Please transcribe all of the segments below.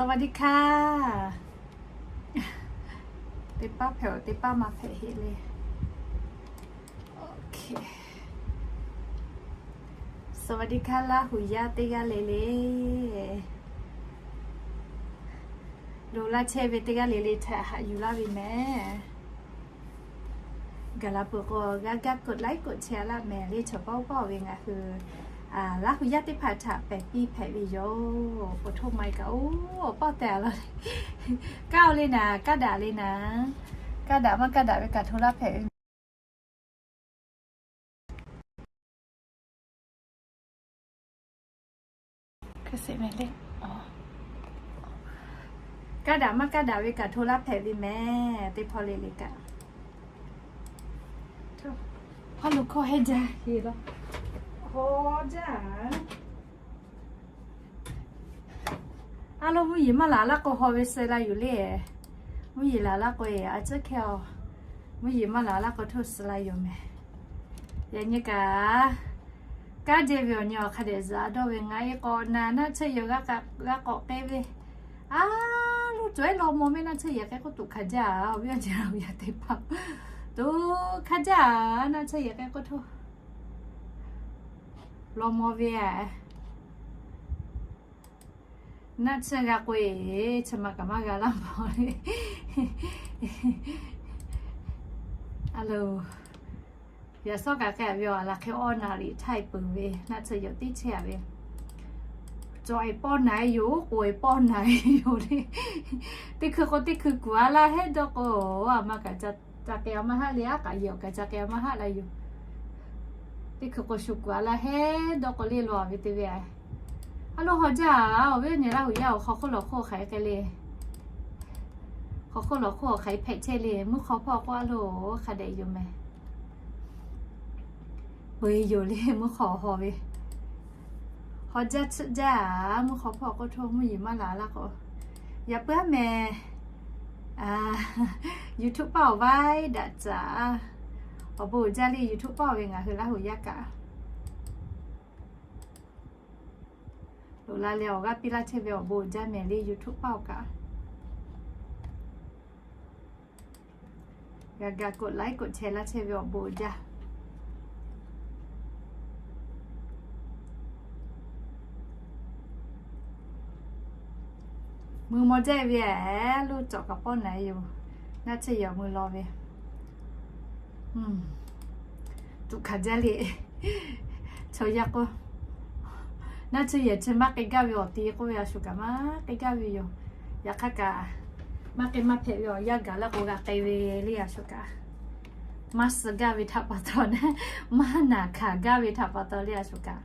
สวัสดีค่ะ Teˇ paˉ hpehꞈ-oˬ, teˇ paˉ maˇ hpehꞈ heˆ le. สวัสดีค่ะ Laˇ huˍ yaˇ teˇ g'aˇ le le. Loꞈ laˇ chehˇ ve teˇ g'aˇ le le htaꞈ haꞈ yuˬ laˇ ve mehˍ. Gaˬ la peuˬ k'o, g'a gaˇ กดไลค์ กดแชร์ laˇ mehˍ le. Chaw paw paw ve ngaˬ hui Laˇ huˍ yaˇ teˇ hpaˍ htaꞈ pehˬ piˇ hpehꞈ ve yoˬ. Pawˬ htoˇ ma e kaꞈ oˬ, pawˆ tehˬ a law le. Kaˇ o le naˍ, kaˇ daꞈ le naˍ. Kaˇ daꞈ maˇ kaˇ daꞈ ve kaꞈ hto laˇ hpehꞈ ve. Kaˇ daꞈ maˇ kaˇ daꞈ ve kaꞈ hto laˇ hpehꞈ ve mehˍ, teˇ hpawˇ le le kaꞈ. Hawˉ lo hkawˇ hehnˇ jaˇ heˍ law. Hawˉ jaˇ. A lo, mvuhˇ yeˬ maˇ laˬ laˇ k'o haw ve suh la yoˬ le. Mvuhˇ yeˬ laˬ laˇ k'o e a ciˉ hkehˇ a. Mvuhˇ yeˬ maˇ laˬ laˇ k'o htoˇ suh la yoˬ mehˍ. Yaꞈ nyi kaꞈ kanˉ jehˇ ve awˬ nyi awˬ hk'a dehꞈ zuhꞈ a dawˇ ve ngaˬ e k'awꞈ naˍ naˆ tsuhˇ yehˬ g'a k'awꞈ k'ai ve. A lo, cawˬ ehˉ law maw mehˆ naˆ tsuhˇ yehˬ k'ai k'oˆ tuꞈ hk'aˬ jaˇ. Awˬ viˉ awˬ nyi Laˇ huˍ yaˇ teˇ hpaˍ, tuꞈ hk'aˬ jaˇ. Naˆ tsuhˇ yehˬ k'ai k'oˆ htoˇ law maw ve a. Naˆ tsuhˇ g'a k'oˆ e, chi ma kaꞈ maˇ g'a laˇ maw le. A lo, yaꞈ sawˉ kaꞈ k'ai ve awˬ laˬ hk'e awˇ naˍ riˍ htaˇ e peuˬ ve, naˆ tsuhˇ yehˬ tiˉ chehˇ a ve. Cawˬ e pawˆ naˍ e yoˬ, k'oˍ e pawˆ naˍ e yoˬ le. Teˇ hkui k'o teˇ hkui kuˬ a laˇ heˉ dawˇ k'o, a ma kaꞈ ca k'ai a maˇ haˆ le, aˉ kaꞈ yehˬ awˬ kaꞈ ca k'ai a maˇ haˆ la yoˬ. Teˇ hkui k'o shu kuˬ a laˇ heˉ dawˇ k'o le law a ve te ve a. A lo, hawˉ jaˇ. Awˬ viˉ awˬ nyi Laˇ huˍ yaˇ awˬ hk'aw hk'oˆ lawˬ hk'oˆ hk'aˬ hk'e le. Hk'aw hk'oˆ lawˬ hk'oˆ hk'aˬ hk'e hpehꞈ chehˇ le. Mvuhˇ hk'aw hpawˇ k'oˆ a lo, hk'a dehꞈ yoˬ mehˍ. Peu e yoˬ le, mvuhˇ hk'aw haw ve. Hawˉ jaˇ tsuhˆ jaˇ a, mvuhˇ hk'aw hpawˇ k'oˆ htoˇ mvuhˇ yeˬ maˇ laˬ laˇ k'o. Yaꞈ puiˉ haˉ mehˍ. YouTube paˆ awˬ vaiˉ daꞈ caˍ. Awˬ bon uiˍ jaˇ le, YouTube paˆ ve ngaˬ hui Laˇ huˍ yaˇ kaꞈ. Loꞈ la leh awˬ g'aˇ piˇ laˇ chehˇ ve awˬ bon uiˍ jaˇ mehˍ le, YouTube paˆ awˬ kaꞈ. G'a ga กดไลค์ กดแชร์ laˇ chehˇ ve awˬ bon uiˍ jaˇ. Mui maw jaˇ ve a, loˇ cawˬ kaꞈ pawˆ naˍ e yoˬ. Naˆ tsuhˇ yehˬ mui law ve. Tuꞈ hkanˍ jaˇ le. Chaw yaˇ k'o, naˆ tsuhˇ yehˬ chi maˇ k'ai gaˇ ve awˬ ti k'oˆ ve a shu kaꞈ maˇ k'ai gaˇ ve yoˬ. Yaꞈ hk'aˇ kaꞈ, maˇ k'ai maˇ hpehꞈ ve awˬ yanˇ gaˬ laˇ k'o g'a k'ai ve le a shu kaꞈ. Maˇ suh gaˇ ve htaꞈ pa taw, maˇ naˬ hkanˍ gaˇ ve htaꞈ pa taw le a shu kaꞈ.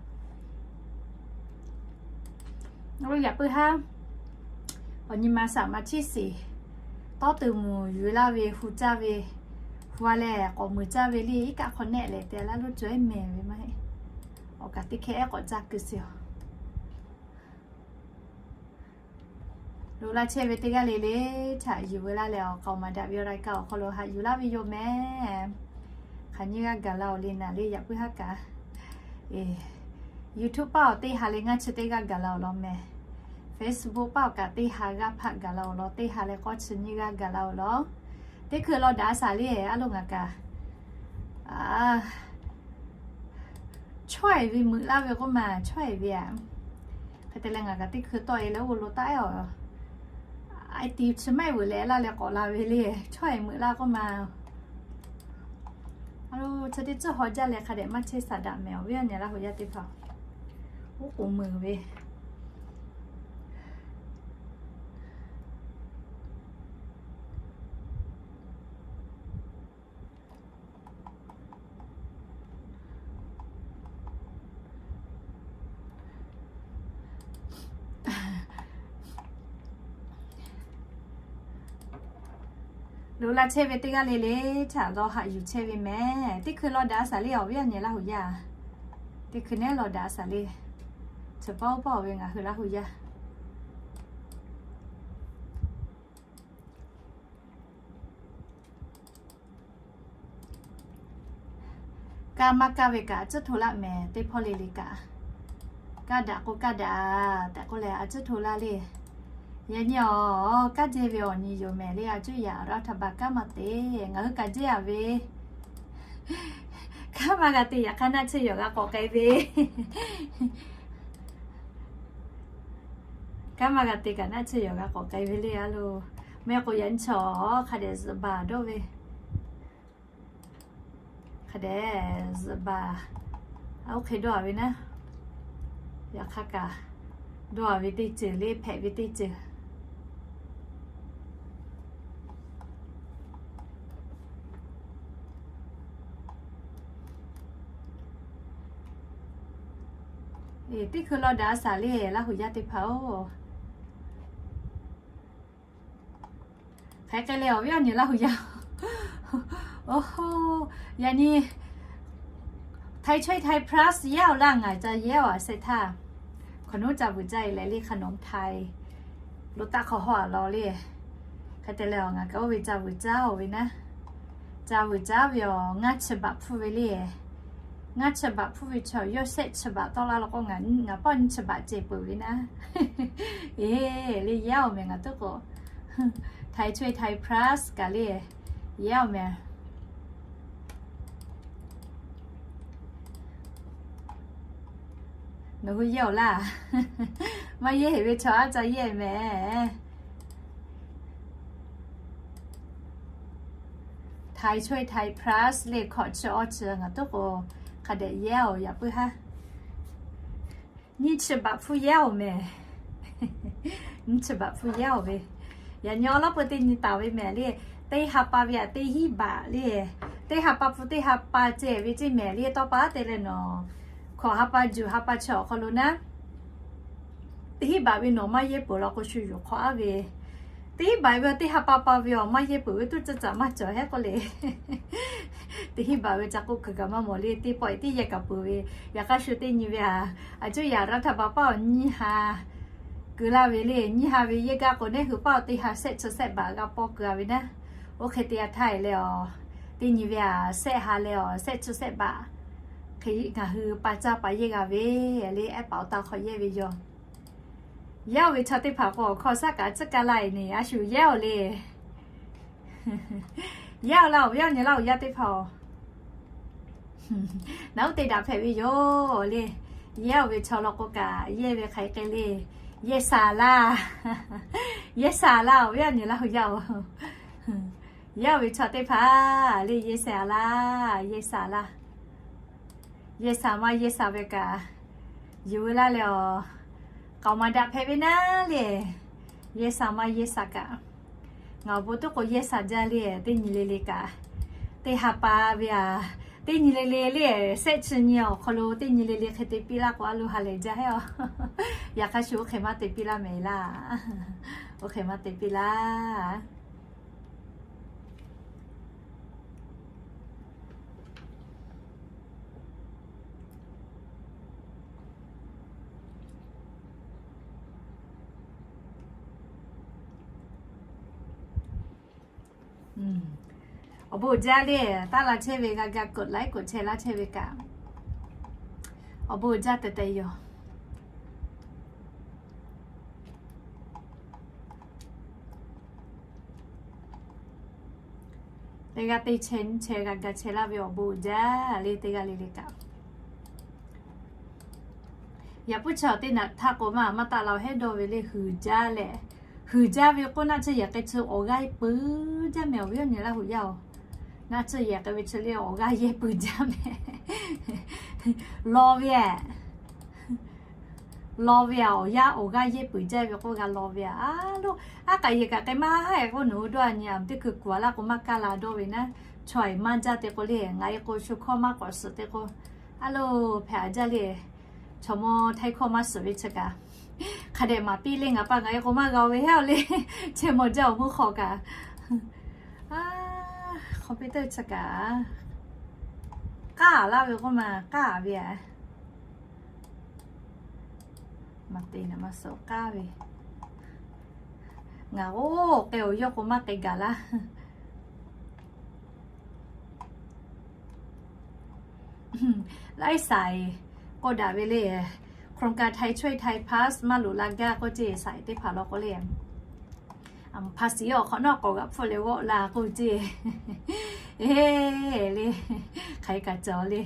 Yaꞈ puiˉ haˉ, awˬ nyi ma shaˍ ma chiˇ shiˍ, tawˇ tuˬ muˬ yuˬ laˇ ve, hu caˇ ve, hu a lehˬ k'awꞈ muiˬ caˇ ve le. Iˉ kaˆ hk'aw nehˆ lehˬ te laˇ lo cawˬ ehˉ mehˍ ve maˇ heˆ. Awˬ kaꞈ teˇ hkeh ehˉ k'awꞈ caˇ kuiˬ shiˍ awˬ. Loꞈ la chehˇ ve teˇ g'aˇ le le htaꞈ yuˬ ve laˇ leh awˬ k'aoˍ maˍ daꞈ ve awˬ laiˉ kaˆ awˬ hk'aw lo haꞈ yuˬ laˇ ve yoˬ mehˍ. Hk'aˬ nyiˇ g'aˇ gaˬ la awˬ le naˍ le yaꞈ puiˉ haˉ kaꞈ. YouTube paˆ awˬ teˇ ha leh ngaˇ chi teˇ g'aˇ gaˬ la awˬ lawn mehˍ. Facebook paˆ awˬ kaꞈ teˇ ha g'aˇ hpaˆ gaˬ la awˬ lawn, teˇ ha leh k'awˇ chi nyiˇ g'aˇ gaˬ la awˬ lawn. Teˇ hkui law daꞈ a shaˍ le a lo ngaˬ kaꞈ. Chawˇ e ve meuꞈ laˇ ve k'oˆ ma, chawˇ e ve a. Hk'e te leh ngaˬ kaꞈ teˇ hkui tawˆ e leh oˇ lo taˆ e awˬ. Iˉ ti chi maˇ e veuꞈ leh laˇ leh k'awꞈ la ve le, chawˇ e meuꞈ laˇ k'oˆ ma. A lo, chi teˇ tcuhˇ haw jaˇ leh hk'a dehꞈ maˇ chehˇ shaˍ daꞈ mehˍ awˬ viˉ awˬ nyi Laˇ huˍ yaˇ teˇ hpaˍ. Oˉ k'oˍ meuˍ ve. Loꞈ la chehˇ ve teˇ g'aˇ le le htaꞈ law haꞈ yuˬ chehˇ ve mehˍ. Teˇ hkui law daꞈ a shaˍ le awˬ viˉ awˬ nyi Laˇ huˍ yaˇ. Teˇ hkui nehˉ law daꞈ a shaˍ le. Chi paw paw ve ngaˬ hui Laˇ huˍ yaˇ. Kaˇ maˇ kaˇ ve kaꞈ a ciˉ hto laˇ mehˍ teˇ hpawˇ le le kaꞈ. Kaˇ daꞈ k'o kaˇ daꞈ tehꞈ k'oˆ leh a ciˉ hto laˇ le. Yaꞈ nyi awˬ kaˉ jehˇ ve awˬ nyi yoˬ mehˍ le, a cuˇ yaꞈ raˇ htaꞈ baˬ kaˉ maˇ te, ngaˬ hui kaꞈ jehˇ a ve. Kaˉ maˇ g'a te, yaꞈ hk'aˇ naˆ tsuhˇ yawˬ g'a k'awꞈ k'ai ve. Kaˉ maˇ g'a te kaꞈ naˆ tsuhˇ yawˬ g'a k'awꞈ k'ai ve le a lo. Meh k'o yaꞈ nyi chaw hk'a dehꞈ zuhꞈ baˬ dawˇ ve. Hk'a dehꞈ zuhꞈ baˬ, oˇ hk'e dawˇ a ve naˉ. Yaꞈ hk'aˇ kaꞈ dawˇ a ve teˇ ceuˬ le, hpehꞈ ve teˇ ceuˬ. Teˇ hkui law daꞈ a shaˍ le Laˇ huˍ yaˇ teˇ hpaˍ-oˬ. Hk'aˬ hk'e leh awˬ viˉ awˬ nyi Laˇ huˍ yaˇ. Oˇ, yaꞈ nyi Thai Trade Thai Plus yehˇ awˬ laˇ ngaˬ ca yehˇ awˬ a sheh htaˇ, hk'awꞈ nawˉ ca vuiˬ jaˇ e leh le hk'a nawˉ Thai lo taˆ hk'aw haw a law le. Hk'e te leh awˬ ngaˬ kaꞈ oˇ ve ca vuiˬ jaˇ oˬ ve naˉ. Ca vuiˬ jaˇ ve awˬ ngaˇ chi baꞈ hpfuhˇ ve le. Ngaˇ chi baꞈ hpfuhˇ ve chaw yawˇ shehˆ chi baꞈ tawˆ laˇ law k'o, ngaˬ ngaˬ pawˆ nyiˇ chi baꞈ ceh peuˬ ve naˉ. Eˬ, le yehˇ awˬ meh ngaˬ tuˉ k'o, Thai Trade Thai Plus kaꞈ le yehˇ awˬ meh. Nawˬ hui yehˇ awˬ laˇ. Maˇ yehˇ heˍ ve chaw aˉ ca yehˇ meh. Thai Trade Thai Plus le hkawꞈ chi awˇ chi ngaˬ tuˉ k'o, hk'a dehꞈ yehˇ awˬ yaꞈ puiˉ haˉ. Nyiˇ chi baꞈ hpfuhˇ yehˇ awˬ meh. Nyiˇ chi baꞈ hpfuhˇ yehˇ awˬ ve. Yaꞈ nyi awˬ lawn peuˬ teˇ nyi taˍ ve mehˍ le. Teˇ ha pa ve aꞈ teˇ hinˉ baꞈ le. Teˇ ha pa hpu teˇ ha pa ceh ve ceˇ mehˍ le. Tawˇ pa te leh nawˬ hkawꞈ ha pa juˬ ha pa chi awˬ hk'aw lo naˉ, teˇ hinˉ baꞈ ve nawˬ maˇ yehˇ peuˬ law k'o, shu yuˬ hk'awꞈ aˉ ve. Teˇ hinˉ baꞈ ve teˇ ha pa pa ve awˬ maˇ yehˇ peuˬ ve tuˉ tcuhˇ caꞈ maˇ cawˬ hehˉ k'oˆ le. Teˇ hinˉ baꞈ ve ca k'oˆ kuiˬ kaꞈ maˇ mawˬ le. Teˇ pawˆ teˇ yehˇ kaꞈ peuˬ ve. Yaꞈ hk'aˇ shu teˇ nyi ve a, a cuˇ yaꞈ raˇ htaˇ baˬ paˆ awˬ nyiˇ ha keu laˇ ve le. Nyiˇ ha ve yehˇ gaˇ k'o, neˉ hui paˆ teˇ ha shehˆ chi shehˆ baꞈ g'a paw keu a ve naˉ. Oˇ hk'e te a htaˇ e leh awˬ, teˇ nyi ve a shehˆ ha leh awˬ shehˆ chi shehˆ baꞈ hk'e ngaˬ hui pa caˇ pa yehˇ g'a ve le. Ehˉ paˍ awˬ taˇ hk'aw yehˇ ve yoˬ. Yehˇ awˬ ve chaw teˇ hpaˍ k'o, awˬ hkawˇ shaˉ kaꞈ tcuhˉ kaˇ laˇ e ne, a shu yehˇ awˬ le. Yehˇ awˬ laˇ, awˬ viˉ awˬ nyi Laˇ huˍ yaˇ teˇ hpaˍ-oˬ. Naˉ uˉ te daꞈ hpehꞈ ve yoˬ le. Yehˇ awˬ ve chaw law k'o kaꞈ, yehˇ ve hk'aˬ hk'e le. Yehˇ shaˍ laˇ. Yehˇ shaˍ laˇ, awˬ viˉ awˬ nyi Laˇ huˍ yaˇ-oˬ. Yehˇ awˬ ve chaw teˇ hpaˍ le, yehˇ shaˍ laˇ, yehˇ shaˍ laˇ. Yehˇ shaˍ maˇ yehˇ shaˍ ve kaꞈ, yuˬ ve laˇ leh awˬ, k'aoˍ maˍ daꞈ hpehꞈ ve naˉ le. Yehˇ shaˍ maˇ yehˇ shaˍ kaꞈ, ngaˬ awˬ bon tuˉ k'o yehˇ shaˍ jaˇ le. Teˇ nyi le le kaꞈ, teˇ ha pa ve a, teˇ nyi le le le, shehˆ chi nyi awˬ hk'aw lo teˇ nyi le le hk'e te piˇ laˇ k'o, a lo ha lehˬ jaˇ hehˉ-oˬ. Yaꞈ hk'aˇ shu oˇ hk'e maˇ te piˇ laˇ mehˍ laˇ. Oˇ hk'e maˇ te piˇ laˇ. Awˬ bon uiˍ jaˇ le, taˇ la chehˇ ve g'a ga กดไลค์ กดแชร์ laˇ chehˇ ve kaꞈ, awˬ bon uiˍ jaˇ tehꞈ tehꞈ yoˬ. Teˇ g'aˇ teˇ chehˇ nyiˇ chehˇ g'a ga chehˇ laˇ ve awˬ bon uiˍ jaˇ le, teˇ g'aˇ le le kaꞈ. Yaꞈ puiˉ chaw teˇ naꞈ htaˇ k'o maˇ maˇ taˆ la hehˉ dawˇ ve le, huiˍ jaˇ leh. Huiˍ jaˇ ve k'oˆ naˆ tsuhˇ yehˬ k'ai chi awˬ g'aˇ peuˬ jaˇ mehˍ, awˬ viˉ awˬ nyi Laˇ huˍ yaˇ-oˬ. Naˆ tsuhˇ yehˬ k'ai ve chi le awˬ g'aˇ yehˇ peuˬ jaˇ mehˍ. Law ve a, law ve a, awˬ yanˇ awˬ g'aˇ yehˇ peuˬ jaˇ ve k'oˆ g'a law ve a. A lo, aˉ k'aꞈ yehˬ kaꞈ k'ai maˇ haˉ e k'oˆ nawˬ hui dawˇ a nyi a, teˇ hkui kuˬ a laˇ k'o maˇ kaˇ la dawˇ ve naˉ, chaw e maˇ jaˇ te k'o le, ngaˬ e k'o shu hkawˇ maˇ k'awꞈ suhˍ te k'o, a lo, hpehꞈ a jaˇ le. Chaw mawˇ htaiˇ hkawˇ maˇ suhˍ ve chi kaꞈ, hk'a dehꞈ maˍ piˇ le, ngaˬ pa ngaˬ e k'o maˇ g'a ve hehˉ-oˬ le. Chehˇ mawˇ jaˇ awˬ mvuhˇ hk'aw kaꞈ, computer chi kaꞈ, k'aˉ laˇ ve k'oˆ ma, k'aˉ ve a. Maˇ te naˍ maˇ suhˍ k'aˉ ve. Ngaˬ oˇ k'ai awˬ yawˇ k'o maˇ k'ai gaˬ laˇ. Laiˉ saiˍ k'oˆ daꞈ ve le, โครงการไทยช่วยไทย Pass maˇ loꞈ la gaˇ k'oˆ ce saiˍ teˇ hpaˍ law k'o le. Hpa shiˍ awˬ hk'awꞈ nawˉ k'awꞈ g'aꞈ hpfuhˆ leh g'awˆ la k'oˆ ceˇ. Eˬ le, hk'aˬ hk'e kaꞈ cawˬ le.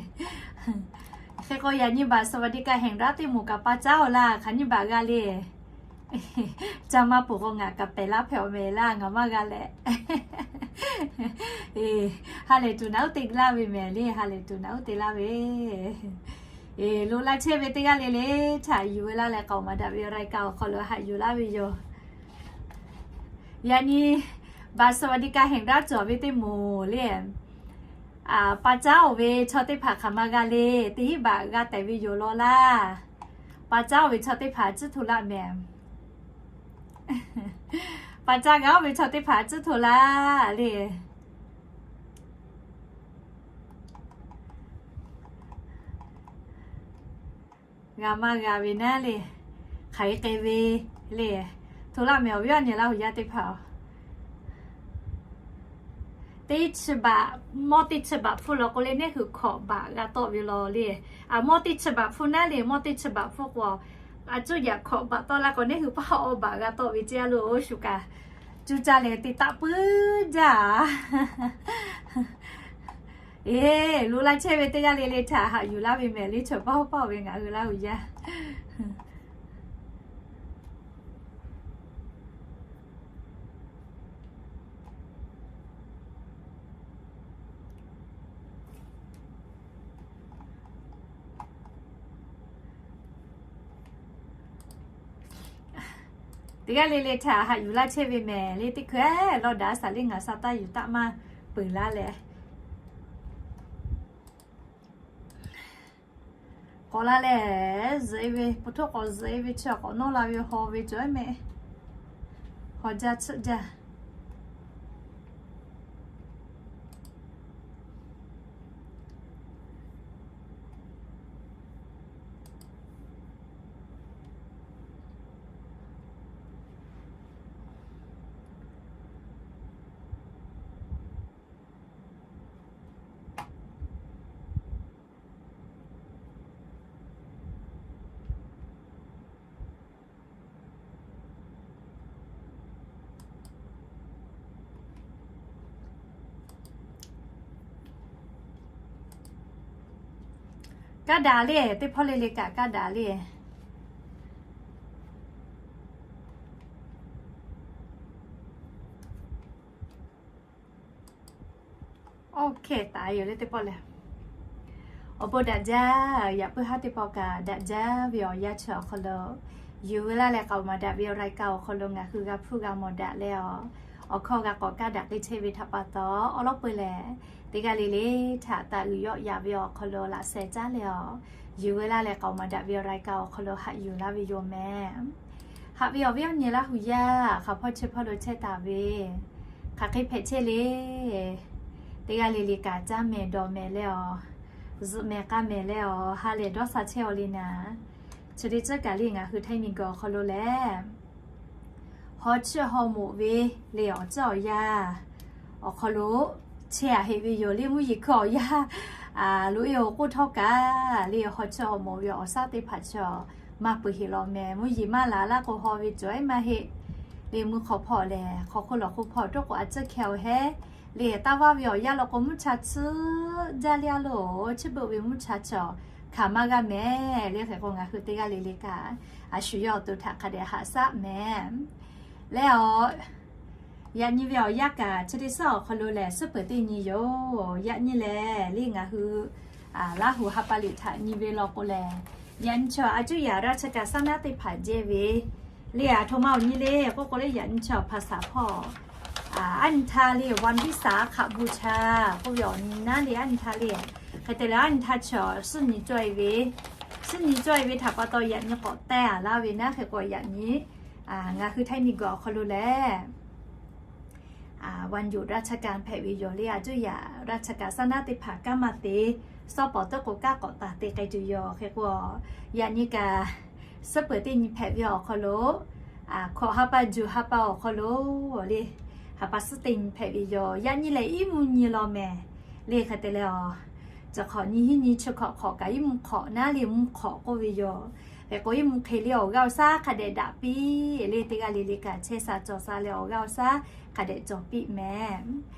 Hk'e k'o yaꞈ nyi บัตรสวัสดิการแห่งรัฐ teˇ moˍ kaꞈ pa caˉ-oˬ laˇ, hk'aˬ nyiˇ baꞈ g'a le. Ca maˇ poˬ k'o ngaˬ kaꞈ pehˬ laˇ hpehꞈ-aw mehˍ laˇ, ngaˬ maˇ g'a leh. Eˬ, ha lehˬ tuˬ naꞈ uˉ te laˇ ve mehˍ le, ha lehˬ tuˬ naꞈ uˉ te laˇ ve. Eˬ, lo laˇ chehˇ ve teˇ g'aˇ le le htaꞈ yuˬ ve laˇ leh k'aoˍ maˍ daꞈ ve รายการ awˬ hk'aw lo haꞈ yuˬ laˇ ve yoˬ. Yaꞈ nyi บัตรสวัสดิการแห่งรัฐ cawˬ ve teˇ moˍ le, pa caˉ-oˬ ve chaw teˇ hpaˍ hk'aˬ ma g'a le, teˇ hinˉ baꞈ g'a tehꞈ ve yoˬ law laˇ. Pa caˉ-oˬ ve chaw teˇ hpaˍ tcuhˉ hto laˇ mehˍ. Pa caˉ g'a-oˬ ve chaw teˇ hpaˍ tcuhˉ hto laˇ le. G'a maˇ g'a ve naˉ le, hk'aˬ hk'e k'ai ve le. Hto laˇ mehˍ awˬ viˉ awˬ nyi Laˇhuˍ yaˇ teˇ hpaˍ-oˬ, teˇ chi baꞈ, mawˇ teˇ chi baꞈ hpfuhˇ law k'o le, neˇ hui hkawꞈ baꞈ g'a tawˆ ve law le. A, mawˇ teˇ chi baꞈ hpfuhˇ naˉ le, mawˇ teˇ chi baꞈ hpfuhˇ k'o, a cuˇ yaꞈ hkawꞈ baꞈ tawˆ la k'o, neˇ hui paˇ awˬ baꞈ g'a tawˆ ve ceˇ a lo, oˇ shu kaꞈ cuˇ caˇ leh te taˆ puiˉ jaˇ. Eˬ, lo laˇ chehˇ ve teˇ g'aˇ le le htaꞈ haꞈ yuˬ laˇ ve mehˍ le, chaw paˇ paˇ ve ngaˬ hui Laˇhuˍ yaˇ. Teˇ g'aˇ le le htaꞈ haꞈ yuˬ laˇ chehˇ ve mehˍ le, teˇ hkui lawˇ daꞈ shaˍ le, ngaˬ sha taˇ yuˬ taˆ maˇ peuˬ laˇ leh k'awꞈ la leh, zuhꞈ-e ve, po htoˆ k'awꞈ zuhꞈ-e ve chi awˬ k'awꞈ nawˇ la ve haw ve cawˬ mehˍ. Haw jaˇ tsuhˆ jaˇ. Kaˇ daꞈ le, teˇ hpawˇ le le kaꞈ kaˇ daꞈ le. Oˇ hkehˇ taˍ yoˬ le teˇ pawˆ lehˬ. Awˬ bon daꞈ jaˇ. Yaꞈ puiˉ haˉ teˇ pawˆ kaꞈ daꞈ jaˇ ve awˬ yanˇ chi awˬ hk'aw lo, yuˬ ve laˇ leh k'aoˍ maˍ daꞈ ve awˬ รายการ awˬ hk'aw lo ngaˬ hui g'a hpuˇ g'a mawˬ daꞈ leh awˬ, awˬ hkawˇ g'a k'awꞈ kaˇ daꞈ k'ai chehˇ ve htaꞈ pa taw, awˬ lawn peuˬ lehˬ, teˇ g'aˇ le le htaꞈ taˍ uiˍ yawˆ yaꞈ ve awˬ hk'aw lo laꞈ sheh caˉ leh awˬ, yuˬ ve laˇ leh k'aoˍ maˍ daꞈ ve awˬ รายการ awˬ hk'aw lo haꞈ yuˬ laˇ ve yoˬ mehˍ. Haꞈ ve awˬ viˉ awˬ nyi Laˇhuˍ yaˇ, hk'aˬ hpawˇ chi hpawˇ lo chehˇ taˍ ve, hk'aˬ hk'e hpehꞈ chehˇ le. Teˇ g'aˇ le le kaꞈ caˇ mehˍ dawˬ mehˍ leh awˬ, zuhꞈ mehˍ k'a mehˍ leh awˬ, ha lehˬ dawˇ sha chehˇ-aw le naˍ. Chi teˇ ceuˬ kaꞈ le ngaˬ hui Htaiˇ miˬguiˬ awˬ hk'aw lo lehˬ, haw chiˇ haw moˍ ve le awˬ ceuˬ awˬ yanˇ awˬ hk'aw lo chehˇ-a heˆ ve yoˬ le. Mvuhˇ yeˬ hkui awˬ yanˇ loꞈ-e-oˬ k'oˆ htawˇ kaꞈ le, haw chiˇ haw moˍ ve awˬ shaˉ teˇ hpaˍ chi maˇ peuˬ heˆ law mehˍ. Mvuhˇ yeˬ maˇ laˬ laˇ k'o haw ve cawˬ-e maˇ heˆ. Le mvuhˇ hk'aw hpawˇ lehˬ, hk'aw hk'oˆ lawˬ hk'oˆ hpawˇ toˉ k'o a tcuhˇ hkeh-oˬ hehˉ. Le taˇ vaˇ ve awˬ yanˇ law k'o mvuhˇ cha tsuhˇ jaˇ le a loˬ, chi beuꞈ ve mvuhˇ cha chi hk'aˬ maˇ g'a mehˍ le. Hk'e k'o ngaˬ hui teˇ g'aˇ le le kaꞈ a shu yawˇ awˬ to htaꞈ hk'a dehꞈ haꞈ shaˉ mehˍ. Leh awˬ, yaꞈ nyi ve awˬ yanˇ kaꞈ chi teˇ shaˉ awˬ hk'aw lo lehˬ suhˉ peuˬ teˇ nyi yoˬ. Yaꞈ nyi lehˬ le ngaˬ hui Laˇhuˍ ha pa liꞈ htaꞈ nyi ve law k'o lehˬ, yaꞈ nyi chaw a cuˇ yaꞈ ราชการ shaˉ naˉ teˇ hpaˍ jehˇ ve le, aˬ htoꞈ ma awˬ nyi le k'oˆ k'o le, yaꞈ nyi chaw ภาษา hpawˇ aˉ nyi htaˇ le วันวิสาขบูชา k'oˆ ve awˬ nyi naˉ le, aˉ nyi htaˇ le. Hk'e te leh aˉ nyi htaˇ chaw suhˉ nyi cawˇ-e ve, suhˉ nyi cawˇ-e ve htaꞈ pa taw yaꞈ nyi k'awꞈ teh-a laˇ ve naˉ. Hk'e k'o yaꞈ nyi ngaˬ hui Htaiˇ miˬguiˬ awˬ hk'aw lo lehˬ วันหยุดราชการ hpehꞈ ve yoˬ le. A cuˇ yaꞈ ราชการ shaˉ naˉ teˇ hpaˍ kanˉ maˇ te, shawˉ pawˍ teˇ k'o kanˉ k'awꞈ taˍ te k'ai tuˬ yoˬ. Hk'e k'o yaꞈ nyi kaꞈ suhˉ peuˬ teˇ nyi hpehꞈ ve awˬ hk'aw lo, hkawꞈ ha pa juˬ ha pa awˬ hk'aw lo le, ha pa suhˉ teˇ nyi hpehꞈ ve yoˬ. Yaꞈ nyi lehˬ iˉ mvuhˇ nyi law mehˍ le. Hk'e te leh awˬ, chi hk'awꞈ nyi hiˉ nyi chi hkawꞈ hk'awꞈ kaꞈ iˉ mvuhˇ hk'awꞈ naˉ le, mvuhˇ hk'awꞈ k'oˆ ve yoˬ. Hk'e k'o, iˉ mvuhˇ hk'e le awˬ g'aˇ awˬ shaˉ hk'a dehꞈ daꞈ piˇ le, teˇ g'aˇ le le kaꞈ chehˇ sha cawˬ sha leh awˬ g'aˇ awˬ shaˉ hk'a dehꞈ cawˬ piˇ mehˍ.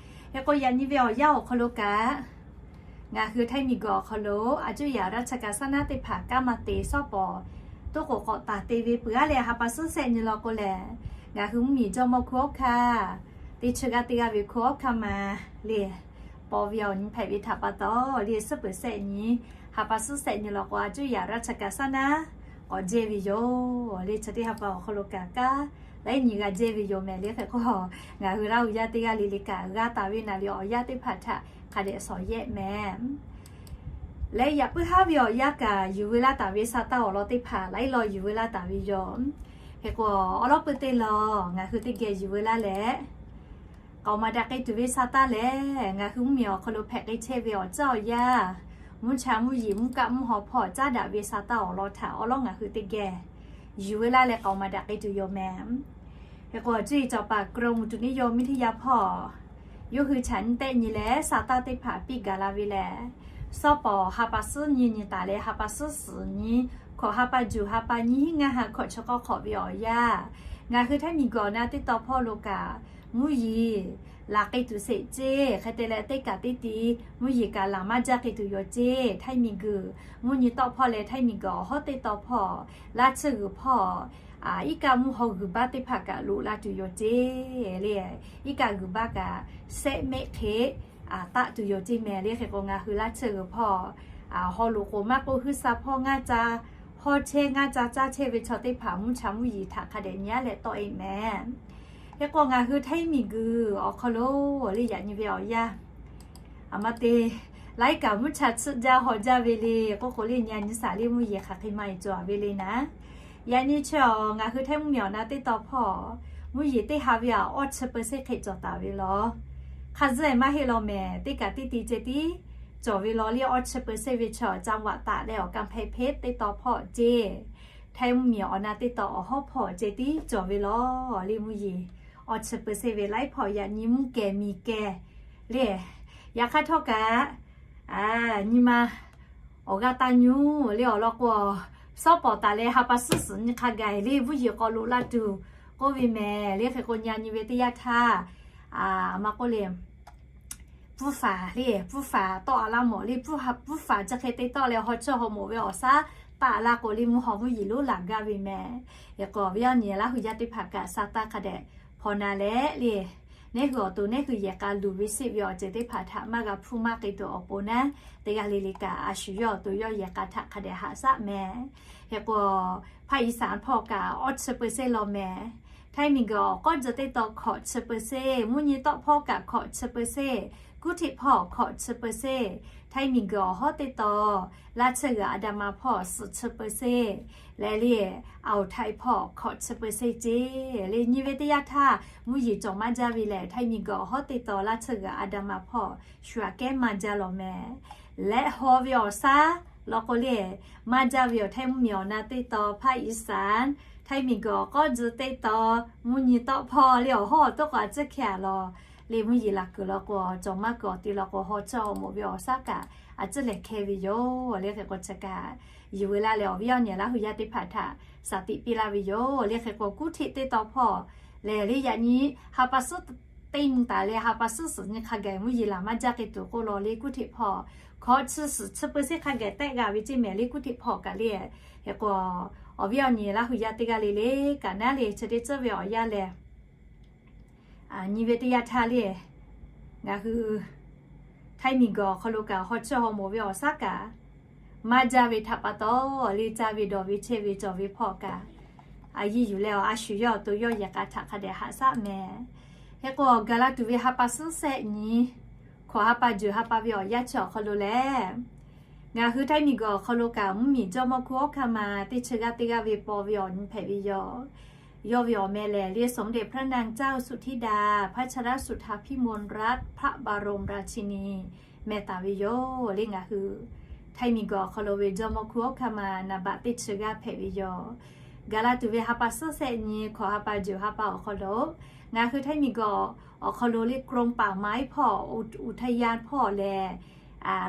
Hk'e k'o, yaꞈ nyi ve awˬ yanˇ awˬ hk'aw lo kaꞈ, ngaˬ hui Htaiˇ miˬguiˬ awˬ hk'aw lo a cuˇ yaꞈ ราชการ saˉ naˉ teˇ hpaˍ kanˉ maˇ te shawˉ pawˍ toˉ k'oˍ k'awꞈ taˍ te ve peuˬ aˉ leh, ha pa suhˉ shehˆ nyi law k'o lehˬ, ngaˬ hui mvuhˇmiˬ jawˇmawˇ hkunˉ hawˉ hkanˇ teˇ chi g'aˇ teˇ g'aˇ ve hkunˉ hawˉ hkanˇ ma le, paw ve awˬ nyi hpehꞈ ve htaꞈ pa taw le, suhˉ peuˬ shehˆ nyi, ha pa suhˉ shehˆ nyi law k'o a cuˇ yaꞈ ราชการ saˉ naˉ k'awꞈ jehˇ ve yoˬ le. Chi teˇ ha pa awˬ hk'aw lo kaꞈ kanˉ laiˉ nyi g'a jehˇ ve yoˬ mehˍ le. Hk'e k'o, ngaˬ hui Laˇ huˍ yaˇ teˇ g'aˇ le le kaꞈ g'a taˍ ve naˍ riˍ awˬ yanˇ teˇ hpaˍ htaꞈ hk'a dehꞈ shawˍ yehˆ mehˍ. Leh yaꞈ puiˉ haˉ ve awˬ yanˇ kaꞈ yuˬ veu laˇ taˍ ve sa taˇ awˬ lawn teˇ hpaˍ laiˉ law yuˬ veu laˇ taˍ ve yoˬ. Hk'e k'o, awˉ lawˉ peuˇ teˇ law ngaˬ hui teˇ geh yuˬ veu laˇ leh, k'aoˍ maˍ daꞈ k'ai tuˬ ve sa taˇ lehˬ, ngaˬ hui mvuhˇmiˬ awˬ hk'aw lo hpehꞈ k'ai chehˇ ve awˬ caˇ awˬ yanˇ, mvuhˇ cha mvuhˇ yeˬ mvuhˇ kaˆ mvuhˇ haw hpawˇ caˉ daꞈ ve sa taˇ awˬ lawn htaꞈ awˉ lawˉ ngaˬ hui teˇ geh yuˬ veu laˇ leh k'aoˍ maˍ daꞈ k'ai tuˬ yoˬ mehˍ. Hk'e k'o, cuˇ yiˍ cawˬ paˍ กรมอุตุนิยมวิทยา hpawˇ yawˇ hui chaꞈ nyi tehˆ nyi leh sa taˇ teˇ hpaˍ piˇ gaˬ la ve lehˬ, shawˉ pawˍ ha pa suhˉ nyi nyi taˍ leh ha pa suhˉ suhˍ nyi, hkawꞈ ha pa juˬ ha pa nyiˇ hinˉ ngaˇ ha hkawꞈ chi k'awˇ hk'awꞈ ve awˬ yanˇ, ngaˬ hui Htaiˇ miˬguiˬ awˬ na teˇ taw hpawˇ lo kaꞈ mvuhˇ yeˬ laˬ k'ai tuˬ sheˍ ceˇ. Hk'e te leh teˇ kaꞈ teˇ ti mvuhˇ yeˬ kaꞈ laˬ maˇ jaˇ k'ai tuˬ yoˬ ceˇ. Htaiˇ miˬguiˬ mvuhˇ nyi tawˆ hpawˇ leh Htaiˇ miˬguiˬ awˬ hawˉ teˇ taw hpawˇ, laˇ tsuhˇ g'uiˬ hpawˇ, iˉ kaˆ mvuhˇ haw g'uiˬ baˆ teˇ hpaˍ kaꞈ loꞈ la tuˬ yoˬ ceˇ le. Iˉ kaˆ g'uiˬ baˆ kaꞈ shehˆ mehˆ hk'e taˆ tuˬ yoˬ ceˇ mehˍ le. Hk'e k'o, ngaˬ hui laˇ tsuhˇ g'uiˬ hpawˇ haw loꞈ k'oˍ maˇ k'oˆ, huiˉ sa hpawˇ ngaˇ ca hawˇ chehˇ ngaˇ ca caˇ chehˇ ve chaw teˇ hpaˍ mvuhˇ cha mvuhˇ yeˬ htaꞈ hk'a dehꞈ nyi aˉ leh tawˆ e mehˍ. Hk'e k'o, ngaˬ hui Htaiˇ miˬguiˬ awˬ hk'aw lo le yaꞈ nyi ve awˬ yanˇ, aˬ ma te laiˉ kaꞈ mvuhˇ cha tsuhˆ jaˇ haw jaˇ ve le k'oˆ k'o le, nyi a nyi shaˍ le mvuhˇ yeˬ hk'aˬ hk'e ma e cawˬ ve le naˉ. Yaꞈ nyi chi awˬ ngaˬ hui Htaiˇ mvuhˇmiˬ awˬ na teˇ taw hpawˇ mvuhˇ yeˬ teˇ ha ve aꞈ awˇ chi เปอร์เซ็นต์ hk'e cawˬ taˍ ve law. Hk'a zuhˆ e maˇ heˆ law mehˍ, teˇ kaꞈ teˇ ti ceh tiˉ cawˬ ve law le. Awˇ chi เปอร์เซ็นต์ ve chi awˬ จังหวัดตาก leh awˬ กำแพงเพชร teˇ taw hpawˇ ceˇ, Htaiˇ mvuhˇmiˬ awˬ na teˇ taw awˬ hawˉ hpawˇ ceh tiˉ cawˬ ve law le mvuhˇ yeˬ. Awˇ chi เปอร์เซ็นต์ ve laiˉ hpawˇ yaꞈ nyi mvuhˇ kehˬ miˬ kehˬ le. Yaꞈ hk'aˇ htawˇ kaꞈ nyi ma awˬ g'aˇ taˇ nyi le awˬ lawn k'o, shawˉ pawˍ taˍ leh ha pa suhˉ suhˍ nyi hk'a gaˬ le mvuhˇ yeˬ k'awꞈ loꞈ la tuˬ k'oˆ ve mehˍ le. Hk'e k'o, nyi a nyi ve teˇ yanˇ htaˇ, a ma k'oˆ le, puˇ faˍ le, puˇ faˍ tawˆ a laˇ mawˬ le. Puˇ faˍ chi hk'e te tawˆ leh haw chawˇ haw moˍ ve awˬ shaˉ taˆ a laˇ k'o le, mvuhˇ haw mvuhˇ yeˬ lonˉ laˬ gaˇ ve mehˍ. Hk'e k'o, awˬ viˉ awˬ nyi Laˇ huˍ yaˇ teˇ hpaˍ kaꞈ sa taˇ hk'a dehꞈ hpaw na leh le, neˉ hui awˬ to neˉ hui yehˬ k'a luˬ ve sheˆ ve awˬ ceuˬ teˇ hpaˍ htaꞈ maˇ g'a hpuˇ maˇ k'ai tuˬ awˬ pon naˉ, teˇ g'aˇ le le kaꞈ a shu yawˇ awˬ to yawˇ yehˬ k'a htaꞈ hk'a dehꞈ haꞈ shaˆ mehˍ. Hk'e k'o, ภาคอีสาน hpawˇ kaꞈ awˇ chi เปอร์เซ็นต์ law mehˍ. Htaiˇ miˬguiˬ awˬ k'awˇ tzuhꞈ teˇ taw hkawꞈ chi เปอร์เซ็นต์, mvuhˇ nyi tawˆ hpawˇ kaꞈ hkawꞈ chi เปอร์เซ็นต์, Kuˇ Htiꞈ hpawˇ hkawꞈ chi เปอร์เซ็นต์, Htaiˇ miˬguiˬ awˬ hawˉ teˇ taw laˇ tsuhˇ g'uiˬ อันดามัน hpawˇ suhˍ chi เปอร์เซ็นต์ leh le, อ่าวไทย hpawˇ hkawꞈ chi เปอร์เซ็นต์ ceˇ le. Nyi ve teˇ yanˇ htaˇ mvuhˇ yeˬ cawˬ maˇ jaˇ ve lehˬ, Htaiˇ miˬguiˬ awˬ hawˉ teˇ taw laˇ tsuhˇ g'uiˬ อันดามัน hpawˇ shu aꞈ kehˉ maˇ jaˇ law mehˍ. Leh haw ve awˬ shaˉ law k'o le, maˇ jaˇ ve awˬ Htaiˇ mvuhˇmiˬ awˬ na teˇ taw ภาคอีสาน, Htaiˇ miˬguiˬ awˬ k'awˇ tzuhꞈ teˇ taw mvuhˇ nyi tawˆ hpawˇ le awˬ hawˉ awˬ toˉ k'o a tcuhˉ hkeh a law le, mvuhˇ yeˬ laˬ kuiˬ law k'o cawˬ maˇ kuiˬ awˬ ti law k'o haw chawˇ haw moˍ ve awˬ shaˉ kaꞈ a tcuhˉ lehˬ hkeh ve yoˬ le. Hk'e k'o, chi kaꞈ yuˬ veu laˇ leh awˬ viˉ awˬ nyi Laˇ huˍ yaˇ teˇ hpaˍ htaꞈ shaˍ tiꞈ piˇ laˇ ve yoˬ le. Hk'e k'o, Kuˇ Htiꞈ teˇ taw hpawˇ lehˬ le, yaꞈ nyi ha pa suhˉ teˇ nyi taˍ leh ha pa suhˉ suhˍ nyi hk'a gaˬ mvuhˇ yeˬ laˬ maˇ jaˇ k'ai tuˬ k'oˆ law le. Kuˇ Htiꞈ hpawˇ hkawꞈ chi suhˍ chi เปอร์เซ็นต์ hk'a gaˬ tehˆ g'a ve ceˇ mehˍ le, Kuˇ Htiꞈ hpawˇ kaꞈ le. Hk'e k'o, awˬ viˉ awˬ nyi Laˇ huˍ yaˇ teˇ g'aˇ le le kaꞈ naˉ le, chi teˇ tcuhˉ ve awˬ yanˇ lehˬ, nyi ve teˇ yanˇ htaˇ le, ngaˬ hui Htaiˇ miˬguiˬ awˬ hk'aw lo kaꞈ haw chawˇ haw moˍ ve awˬ shaˉ kaꞈ maˇ jaˇ ve htaꞈ pa taw le, caˇ ve dawˬ ve chehˇ ve cawˬ ve hpawˇ kaꞈ a yiˇ yuˬ leh awˬ a shu yawˇ awˬ to yawˇ yehˬ k'a htaꞈ hk'a dehꞈ haꞈ shaˆ mehˍ. Hk'e k'o, gaˬ la tuˬ ve ha pa suhˉ shehˆ nyi, hkawꞈ ha pa juˬ ha pa ve awˬ yanˇ chi awˬ hk'aw lo lehˬ, ngaˬ hui Htaiˇ miˬguiˬ awˬ hk'aw lo kaꞈ mvuhˇmiˬ jawˇmawˇ hkunˉ hawˉ hkanˇ ma teˇ chi g'aˇ teˇ g'aˇ ve paw ve awˬ nyi hpehꞈ ve yoˬ. Yawˇ ve awˬ meh lehˬ le, สมเด็จพระนางเจ้าสุทธิดา พัชรสุธาพิมลรัตน์ พระบรมราชินี meh taˍ ve yoˬ le. Ngaˬ hui Htaiˇ miˬguiˬ awˬ hk'aw lo ve jawˇmawˇ hkunˉ hawˉ hkanˇ ma naˍ baꞈ teˇ chi g'aˇ hpehꞈ ve yoˬ. Gaˬ la tuˬ ve ha pa suhˉ shehˆ nyi, hkawꞈ ha pa juˬ ha pa awˬ hk'aw lo ngaˬ hui Htaiˇ miˬguiˬ awˬ hk'aw lo le กรมป่าไม้ hpawˇ อุทยาน hpawˇ lehˬ,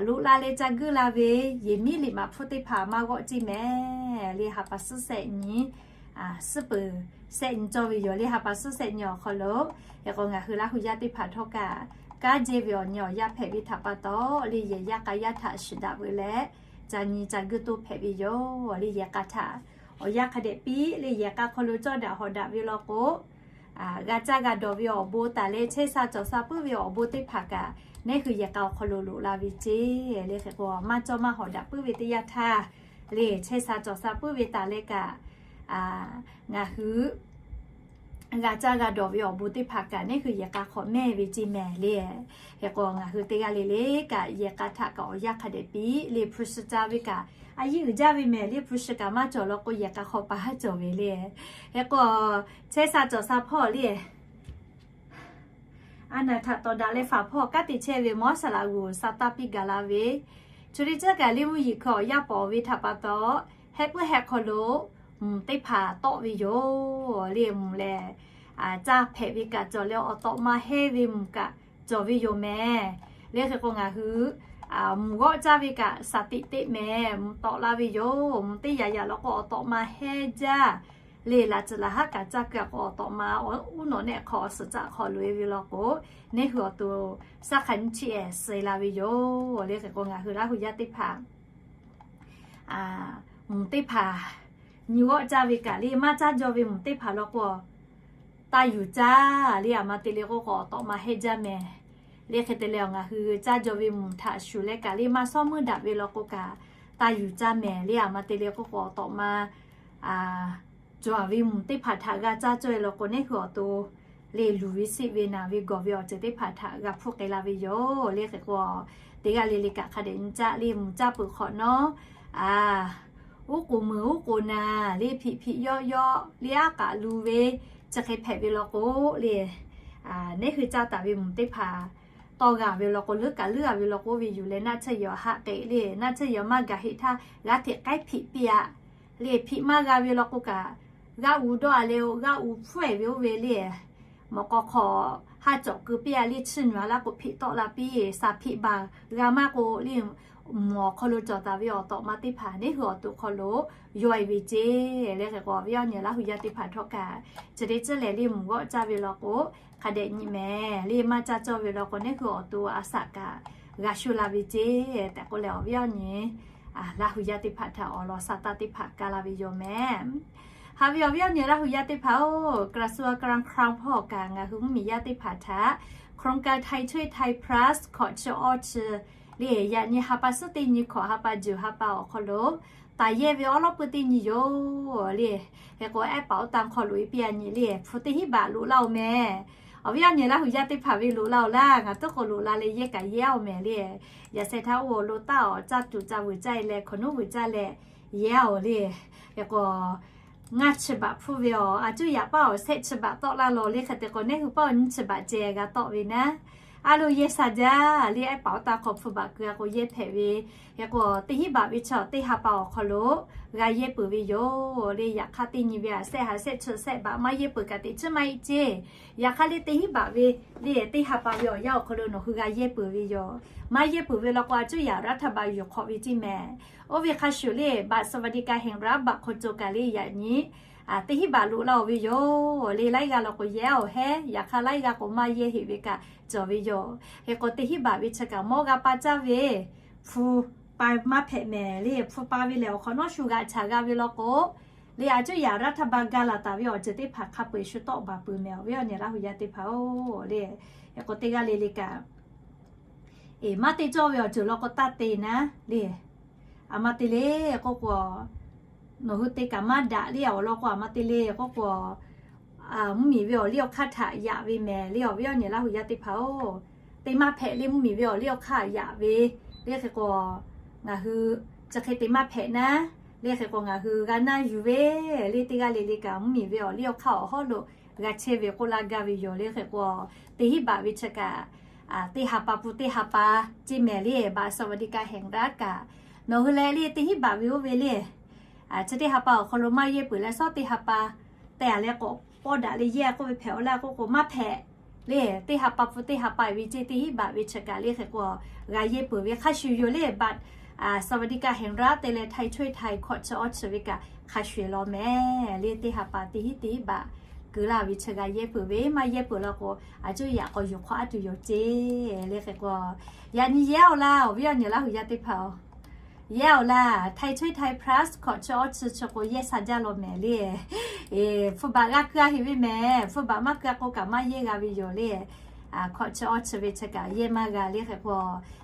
loꞈ la leh ca guiˇ la ve yehˬ miˉ liꞈ maꞈ hpfuhˇ teˇ hpaˍ maˇ g'awˆ ceˇ mehˍ. le ha pa suhˉ shehˆ nyi, suhˉ peuˬ shehˆ nyi cawˇ ve yoˬ le ha pa suhˉ shehˆ nyi awˬ hk'aw lo. Hk'e k'o ngaˬ hui Laˇ hu yaˇ teˇ hpaˍ htawˇ kaꞈ, kanˉ jehˇ ve awˬ nyi awˬ yanˇ hpehꞈ ve htaꞈ pa taw le yehˬ yaˇ k'a yaˇ htaꞈ shiˍ daꞈ ve leh, ca nyi ca guˇ toˇ hpehꞈ ve yoˬ le yehˬ k'a htaꞈ awˬ yanˇ hk'a dehꞈ piˇ le yehˬ k'a hk'aw lo cawˇ daꞈ hawˍ daꞈ ve law k'o, g'a caˇ g'a dawˬ ve awˬ bon taˍ leh chehˇ sha cawˬ sha puiˉ ve awˬ bon teˇ hpaˍ kaꞈ, neˉ hui yehˬ k'a awˬ hk'aw lo loꞈ la ve ceˇ le. Hk'e k'o maˇ cawˇ maˇ hawˍ daꞈ puiˉ ve teˇ yanˇ htaˇ le chehˇ sha cawˬ sha puiˉ ve taˍ leh kaꞈ, ngaˬ hui g'a caˇ g'a dawˬ ve awˬ bon teˇ hpaˍ kaꞈ neˉ hui yehˬ k'a hk'awꞈ mehˇ ve ceˇ mehˍ le. Hk'e k'o ngaˬ hui teˇ g'aˇ le le kaꞈ yehˬ k'a htaꞈ kaꞈ awˬ yanˇ hk'a dehꞈ piˇ le hpu shi caˇ ve kaꞈ, a yiˇ uiˍ jaˇ ve mehˍ le hpu shi kaꞈ maˇ cawˬ law k'o yehˬ k'a hk'aw pa haˉ cawˬ ve le. Hk'e k'o chehˇ sha cawˬ sha hpawˇ le a naˬ htaꞈ tawˍ daꞈ leh faˍ hpawˇ kanˉ te chehˇ ve mawˇ saˍ laꞈ g'uˬ sa taˇ piˇ gaˬ la ve, chu le caˇ kaꞈ le mvuhˇ yeˬ hkui awˬ yaˇ pawˍ ve htaꞈ pa taw, heh puiˉ heh hk'aw lo mvuhˬ teˇ hpaˍ tawˆ ve yoˬ le. Mvuhˬ lehˬ, caˇ hpehꞈ ve kaꞈ cawˬ leh awˬ tawꞈ ma hehnˇ ve mvuhˬ kaꞈ cawˬ ve yoˬ mehˍ le. Hk'e k'o ngaˬ hui mvuhˬ g'awˆ caˇ ve kaꞈ shaˍ tiꞈ teˇ mehˍ mvuhˬ tawꞈ la ve yoˬ. Mvuhˬ teˇ yaꞈ yaꞈ law k'o awˬ tawꞈ ma hehnˇ jaˇ le. Laꞈ tcuh laꞈ haˉ kaꞈ caˇ keu a k'o awˬ tawꞈ ma uˉ nawꞈ nehˆ hk'aw suhˍ caˆ hk'aw loꞈ e ve law k'o, neˉ hui awˬ to shaˉ hk'a nyiˇ chi ehˍ suh la ve yoˬ le. Hk'e k'o ngaˬ hui Laˇ hu yaˇ teˇ hpaˍ mvuhˬ teˇ hpaˍ nyi g'awˆ caˇ ve kaꞈ le maˇ caˇ jaw ve mvuhˬ teˇ hpaˍ law k'o, taˇ yuˬ caˇ le. A ma te le k'oˆ k'o awˬ tawꞈ ma hehnˇ jaˇ mehˍ le. Hk'e te leh ngaˬ hui caˇ jaw ve mvuhˬ htaꞈ shuˍ leh kaꞈ le maˇ shawˉ meuˇ daꞈ ve law k'o kaꞈ, taˇ yuˬ caˇ mehˍ le. A ma te le k'oˆ k'o awˬ tawꞈ ma cawˬ ve mvuhˬ teˇ hpaˍ htaꞈ g'a caˇ cawˇ e law k'o neˉ hui awˬ to le luˬ ve siˆ ve naˬ ve gawˬ ve awˬ ceuˬ teˇ hpaˍ htaꞈ g'a hpuˇ k'ai la ve yoˬ le. Hk'e k'o teˇ g'aˇ le le kaꞈ hk'a dehꞈ nyi caˇ le mvuhˬ caˇ peuˬ hk'awꞈ nawˉ, a, uˉ k'oˍ meuˬ uˉ k'oˍ naˍ le hpiꞈ hpiꞈ yawˆ yawˆ le aˉ k'aꞈ lu ve chi hk'e hpehꞈ ve law k'o le, neˉ hui caˇ taˍ ve mvuhˬ teˇ hpaˍ tawˇ g'a ve law k'o leuˉ kaꞈ leuˉ a ve law k'o ve yuˬ leh naˆ tsuhˇ yaꞈ haˆ k'e le naˆ tsuhˇ yaꞈ maˇ gaˬ heˆ htaˇ g'aˇ hteꞈ k'aiˉ hpiꞈ piˇ a le. Hpiꞈ maˇ g'a ve law k'o kaꞈ, g'aˇ u dawˇ a leh g'aˇ u hpfuhˇ e ve oˇ ve le mawꞈ k'aw hk'aw haˉ cawꞈ keu piˇ a le chiˇ nyi a laˇ k'o hpiꞈ tawˆ la piˇ. Shaˍ hpiꞈ baˬ g'a maˇ k'o le mvuhˬ awˬ hk'aw lo cawˬ taˍ ve awˬ tawꞈ ma teˇ hpaˍ neˉ hui awˬ to hk'aw lo yawˇ e ve ceˇ le. Hk'e k'o awˬ viˉ awˬ nyi Laˇ hu yaˇ teˇ hpaˍ htawˇ kaꞈ, chi teˇ ceuˬ lehˬ le mvuhˬ g'awˆ caˇ ve law k'o hk'a dehꞈ nyi mehˍ le maˇ caˇ cawˇ ve law k'o neˉ hui awˬ to a shaꞈ kaꞈ g'a shu la ve ceˇ tehꞈ k'oˆ leh awˬ viˉ awˬ nyi Laˇ hu yaˇ teˇ hpaˍ htaꞈ awˬ lawn sha taˇ teˇ hpaˍ kaˇ la ve yoˬ mehˍ. Haꞈ ve awˬ viˉ awˬ nyi Laˇ hu yaˇ teˇ hpaˍ-oˬ, กระทรวงการคลัง hpawˇ kaꞈ ngaˬ hui mvuhˇmiˬ yaˇ teˇ hpaˍ htaꞈ โครงการไทยช่วยไทย plus hkawꞈ chi awˇ chi le yaꞈ nyi ha pa suhˉ teˇ nyi hkawꞈ ha pa juˬ ha pa awˬ hk'aw lo taˍ yehˇ ve awˉ lawˉ pui teˇ nyi yoˬ le. Hk'e k'o ehˉ paˍ oˇ taˇ hk'aw loꞈ e piˇ a nyi le hpu teˇ hinˉ baꞈ loꞈ laˇ oˬ mehˍ. Awˬ viˉ awˬ nyi Laˇ hu yaˇ teˇ hpaˍ ve loꞈ la oˬ laˇ, ngaˬ tuˉ k'o loꞈ la leh yehˇ kaꞈ yehˇ oˬ mehˍ le. Yaꞈ sheh htaˇ oˇ lo taˇ awˬ caˇ tuˬ ca vuiˬ caˇ e leh hkawnˍ nuˉ vuiˬ caˇ leh yehˇ oˬ le. Hk'e k'o ngaˇ chi baꞈ hpfuhˇ ve awˬ a cuˇ yaꞈ paˇ awˬ shehˆ chi baꞈ tawˆ laˇ law le. Hk'e te k'o neˉ hui paˇ awˬ nyiˇ chi baꞈ ceh g'a tawˆ ve naˉ, a lo yehˇ sha jaˇ le. Ehˉ paˍ oˇ taˇ hk'aw hpu baꞈ keu a k'o yehˇ hpehꞈ ve. Hk'e k'o teˇ hinˉ baꞈ ve chi teˇ ha pa awˬ hk'aw lo g'a yehˇ peuˬ ve yoˬ le. Yaꞈ hk'aˇ teˇ nyi ve a shehˆ ha shehˆ chi shehˆ baꞈ maˇ yehˇ peuˬ kaꞈ teꞈ chiˉ maˇ heˆ ceˇ. Yaꞈ hk'aˇ le teˇ hinˉ baꞈ ve le teˇ ha pa ve awˬ yanˇ awˬ hk'aw lo nawˬ hui g'a yehˇ peuˬ ve yoˬ. Maˇ yehˇ peuˬ ve law k'o a cuˇ yaꞈ รัฐบาล yuˬ hk'awꞈ ve ceˇ mehˍ. Oˇ ve hk'a shuˍ le บัตรสวัสดิการแห่งรัฐ baꞈ hk'aw co kaꞈ le yaꞈ nyi teˇ hinˉ baꞈ loꞈ laˇ oˬ ve yoˬ le. Laiˉ g'aˇ law k'o yehˇ oˬ hehˉ, yaꞈ hk'aˇ laiˉ g'aˇ k'o maˇ yehˇ heˆ ve kaꞈ cawˬ ve yoˬ. Hk'e k'o teˇ hinˉ baꞈ ve chi kaꞈ mawˇ g'a pa caˇ ve hpu pa maˇ hpehꞈ mehˍ le. Hpu pa ve lehˬ awˬ hk'awꞈ nawˉ shu g'aꞈ chaꞈ g'a ve law k'o le a cuˇ yaꞈ รัฐบาล gaˇ laˬ taˍ ve awˬ ceuˬ teˇ hpaˍ hk'a peu eˬ shu tawˆ baˬ peuˬ mehˍ awˬ viˉ awˬ nyi Laˇ hu yaˇ teˇ hpaˍ-oˬ le. Hk'e k'o teˇ g'aˇ le le kaꞈ eˬ maˇ te cawˇ ve awˬ ceuˬ law k'o taˇ te naˉ le. A ma te le k'oˆ k'o nawˬ hui te kaꞈ maˇ daꞈ le awˬ lawn k'o a ma te le k'oˆ k'o mvuhˇmiˬ ve awˬ liˇ awˬ hk'aˇ htaꞈ yaꞈ ve mehˍ le awˬ viˉ awˬ nyi Laˇ hu yaˇ teˇ hpaˍ-oˬ. Te maˇ hpehꞈ le mvuhˇmiˬ ve awˬ liˇ awˬ hk'aˇ yaꞈ ve le. Hk'e k'o ngaˬ hui chi hk'e te maˇ hpehꞈ naˉ le. Hk'e k'o ngaˬ hui g'a naˇ yuˬ ve le teˇ g'aˇ le le kaꞈ mvuhˇmiˬ ve awˬ liˇ awˬ hk'aˇ awˬ hawˉ lo g'a chehˇ ve k'oˆ laˇ gaˇ ve yoˬ le. Hk'e k'o teˇ hinˉ baꞈ ve chi kaꞈ teˇ ha pa pun teˇ ha pa ceˇ mehˍ le บัตรสวัสดิการแห่งรัฐ kaꞈ nawˬ hui leh le teˇ hinˉ baꞈ ve oˇ ve le chi teˇ ha pa awˬ hk'aw lo maˇ yehˇ peuˬ leh shawˉ teˇ ha pa teh a leh k'awꞈ pawˇ daꞈ leh yehˇ k'oˆ ve hpehꞈ aw laˇ k'oˆ k'o maˇ hpehꞈ le. Teˇ ha pa pun teˇ ha pa ve ceˇ teˇ hinˉ baꞈ ve chi kaꞈ le. Hk'e k'o g'a yehˇ peuˬ ve hk'a shuˍ yoˬ le บัตร สวัสดิการแห่งรัฐ te leh ไทยช่วยไทย hkawꞈ chi awˇ chi ve kaꞈ hk'a shuˍ eˬ law mehˍ le. Teˇ ha pa teˇ hinˉ teˇ baꞈ keu laˇ ve chi g'a yehˇ peuˬ ve, maˇ yehˇ peuˬ law k'o, a cuˇ yaꞈ k'aw yuˬ hk'awꞈ a tuˬ yoˬ ceˇ le. Hk'e k'o, yaꞈ nyi yehˇ-oˆ laˇ, awˬ viˉ awˬ nyi Laˇ huˍ yaˇ teˇ hpaˍ-oˬ, yehˇ-oˆ laˇ. ไทยช่วยไทย plus hkawꞈ chi awˇ chi chi k'o yehˇ sha jaˇ law mehˍ le. Hpu baꞈ g'a keu-a heꞈ ve mehˍ, hpu baꞈ maˇ keu-a k'o kaꞈ maˇ yehˇ g'a ve yoˬ le. Hkawꞈ chi awˇ chi ve chi kaꞈ yehˇ maˇ g'a le. Hk'e k'o,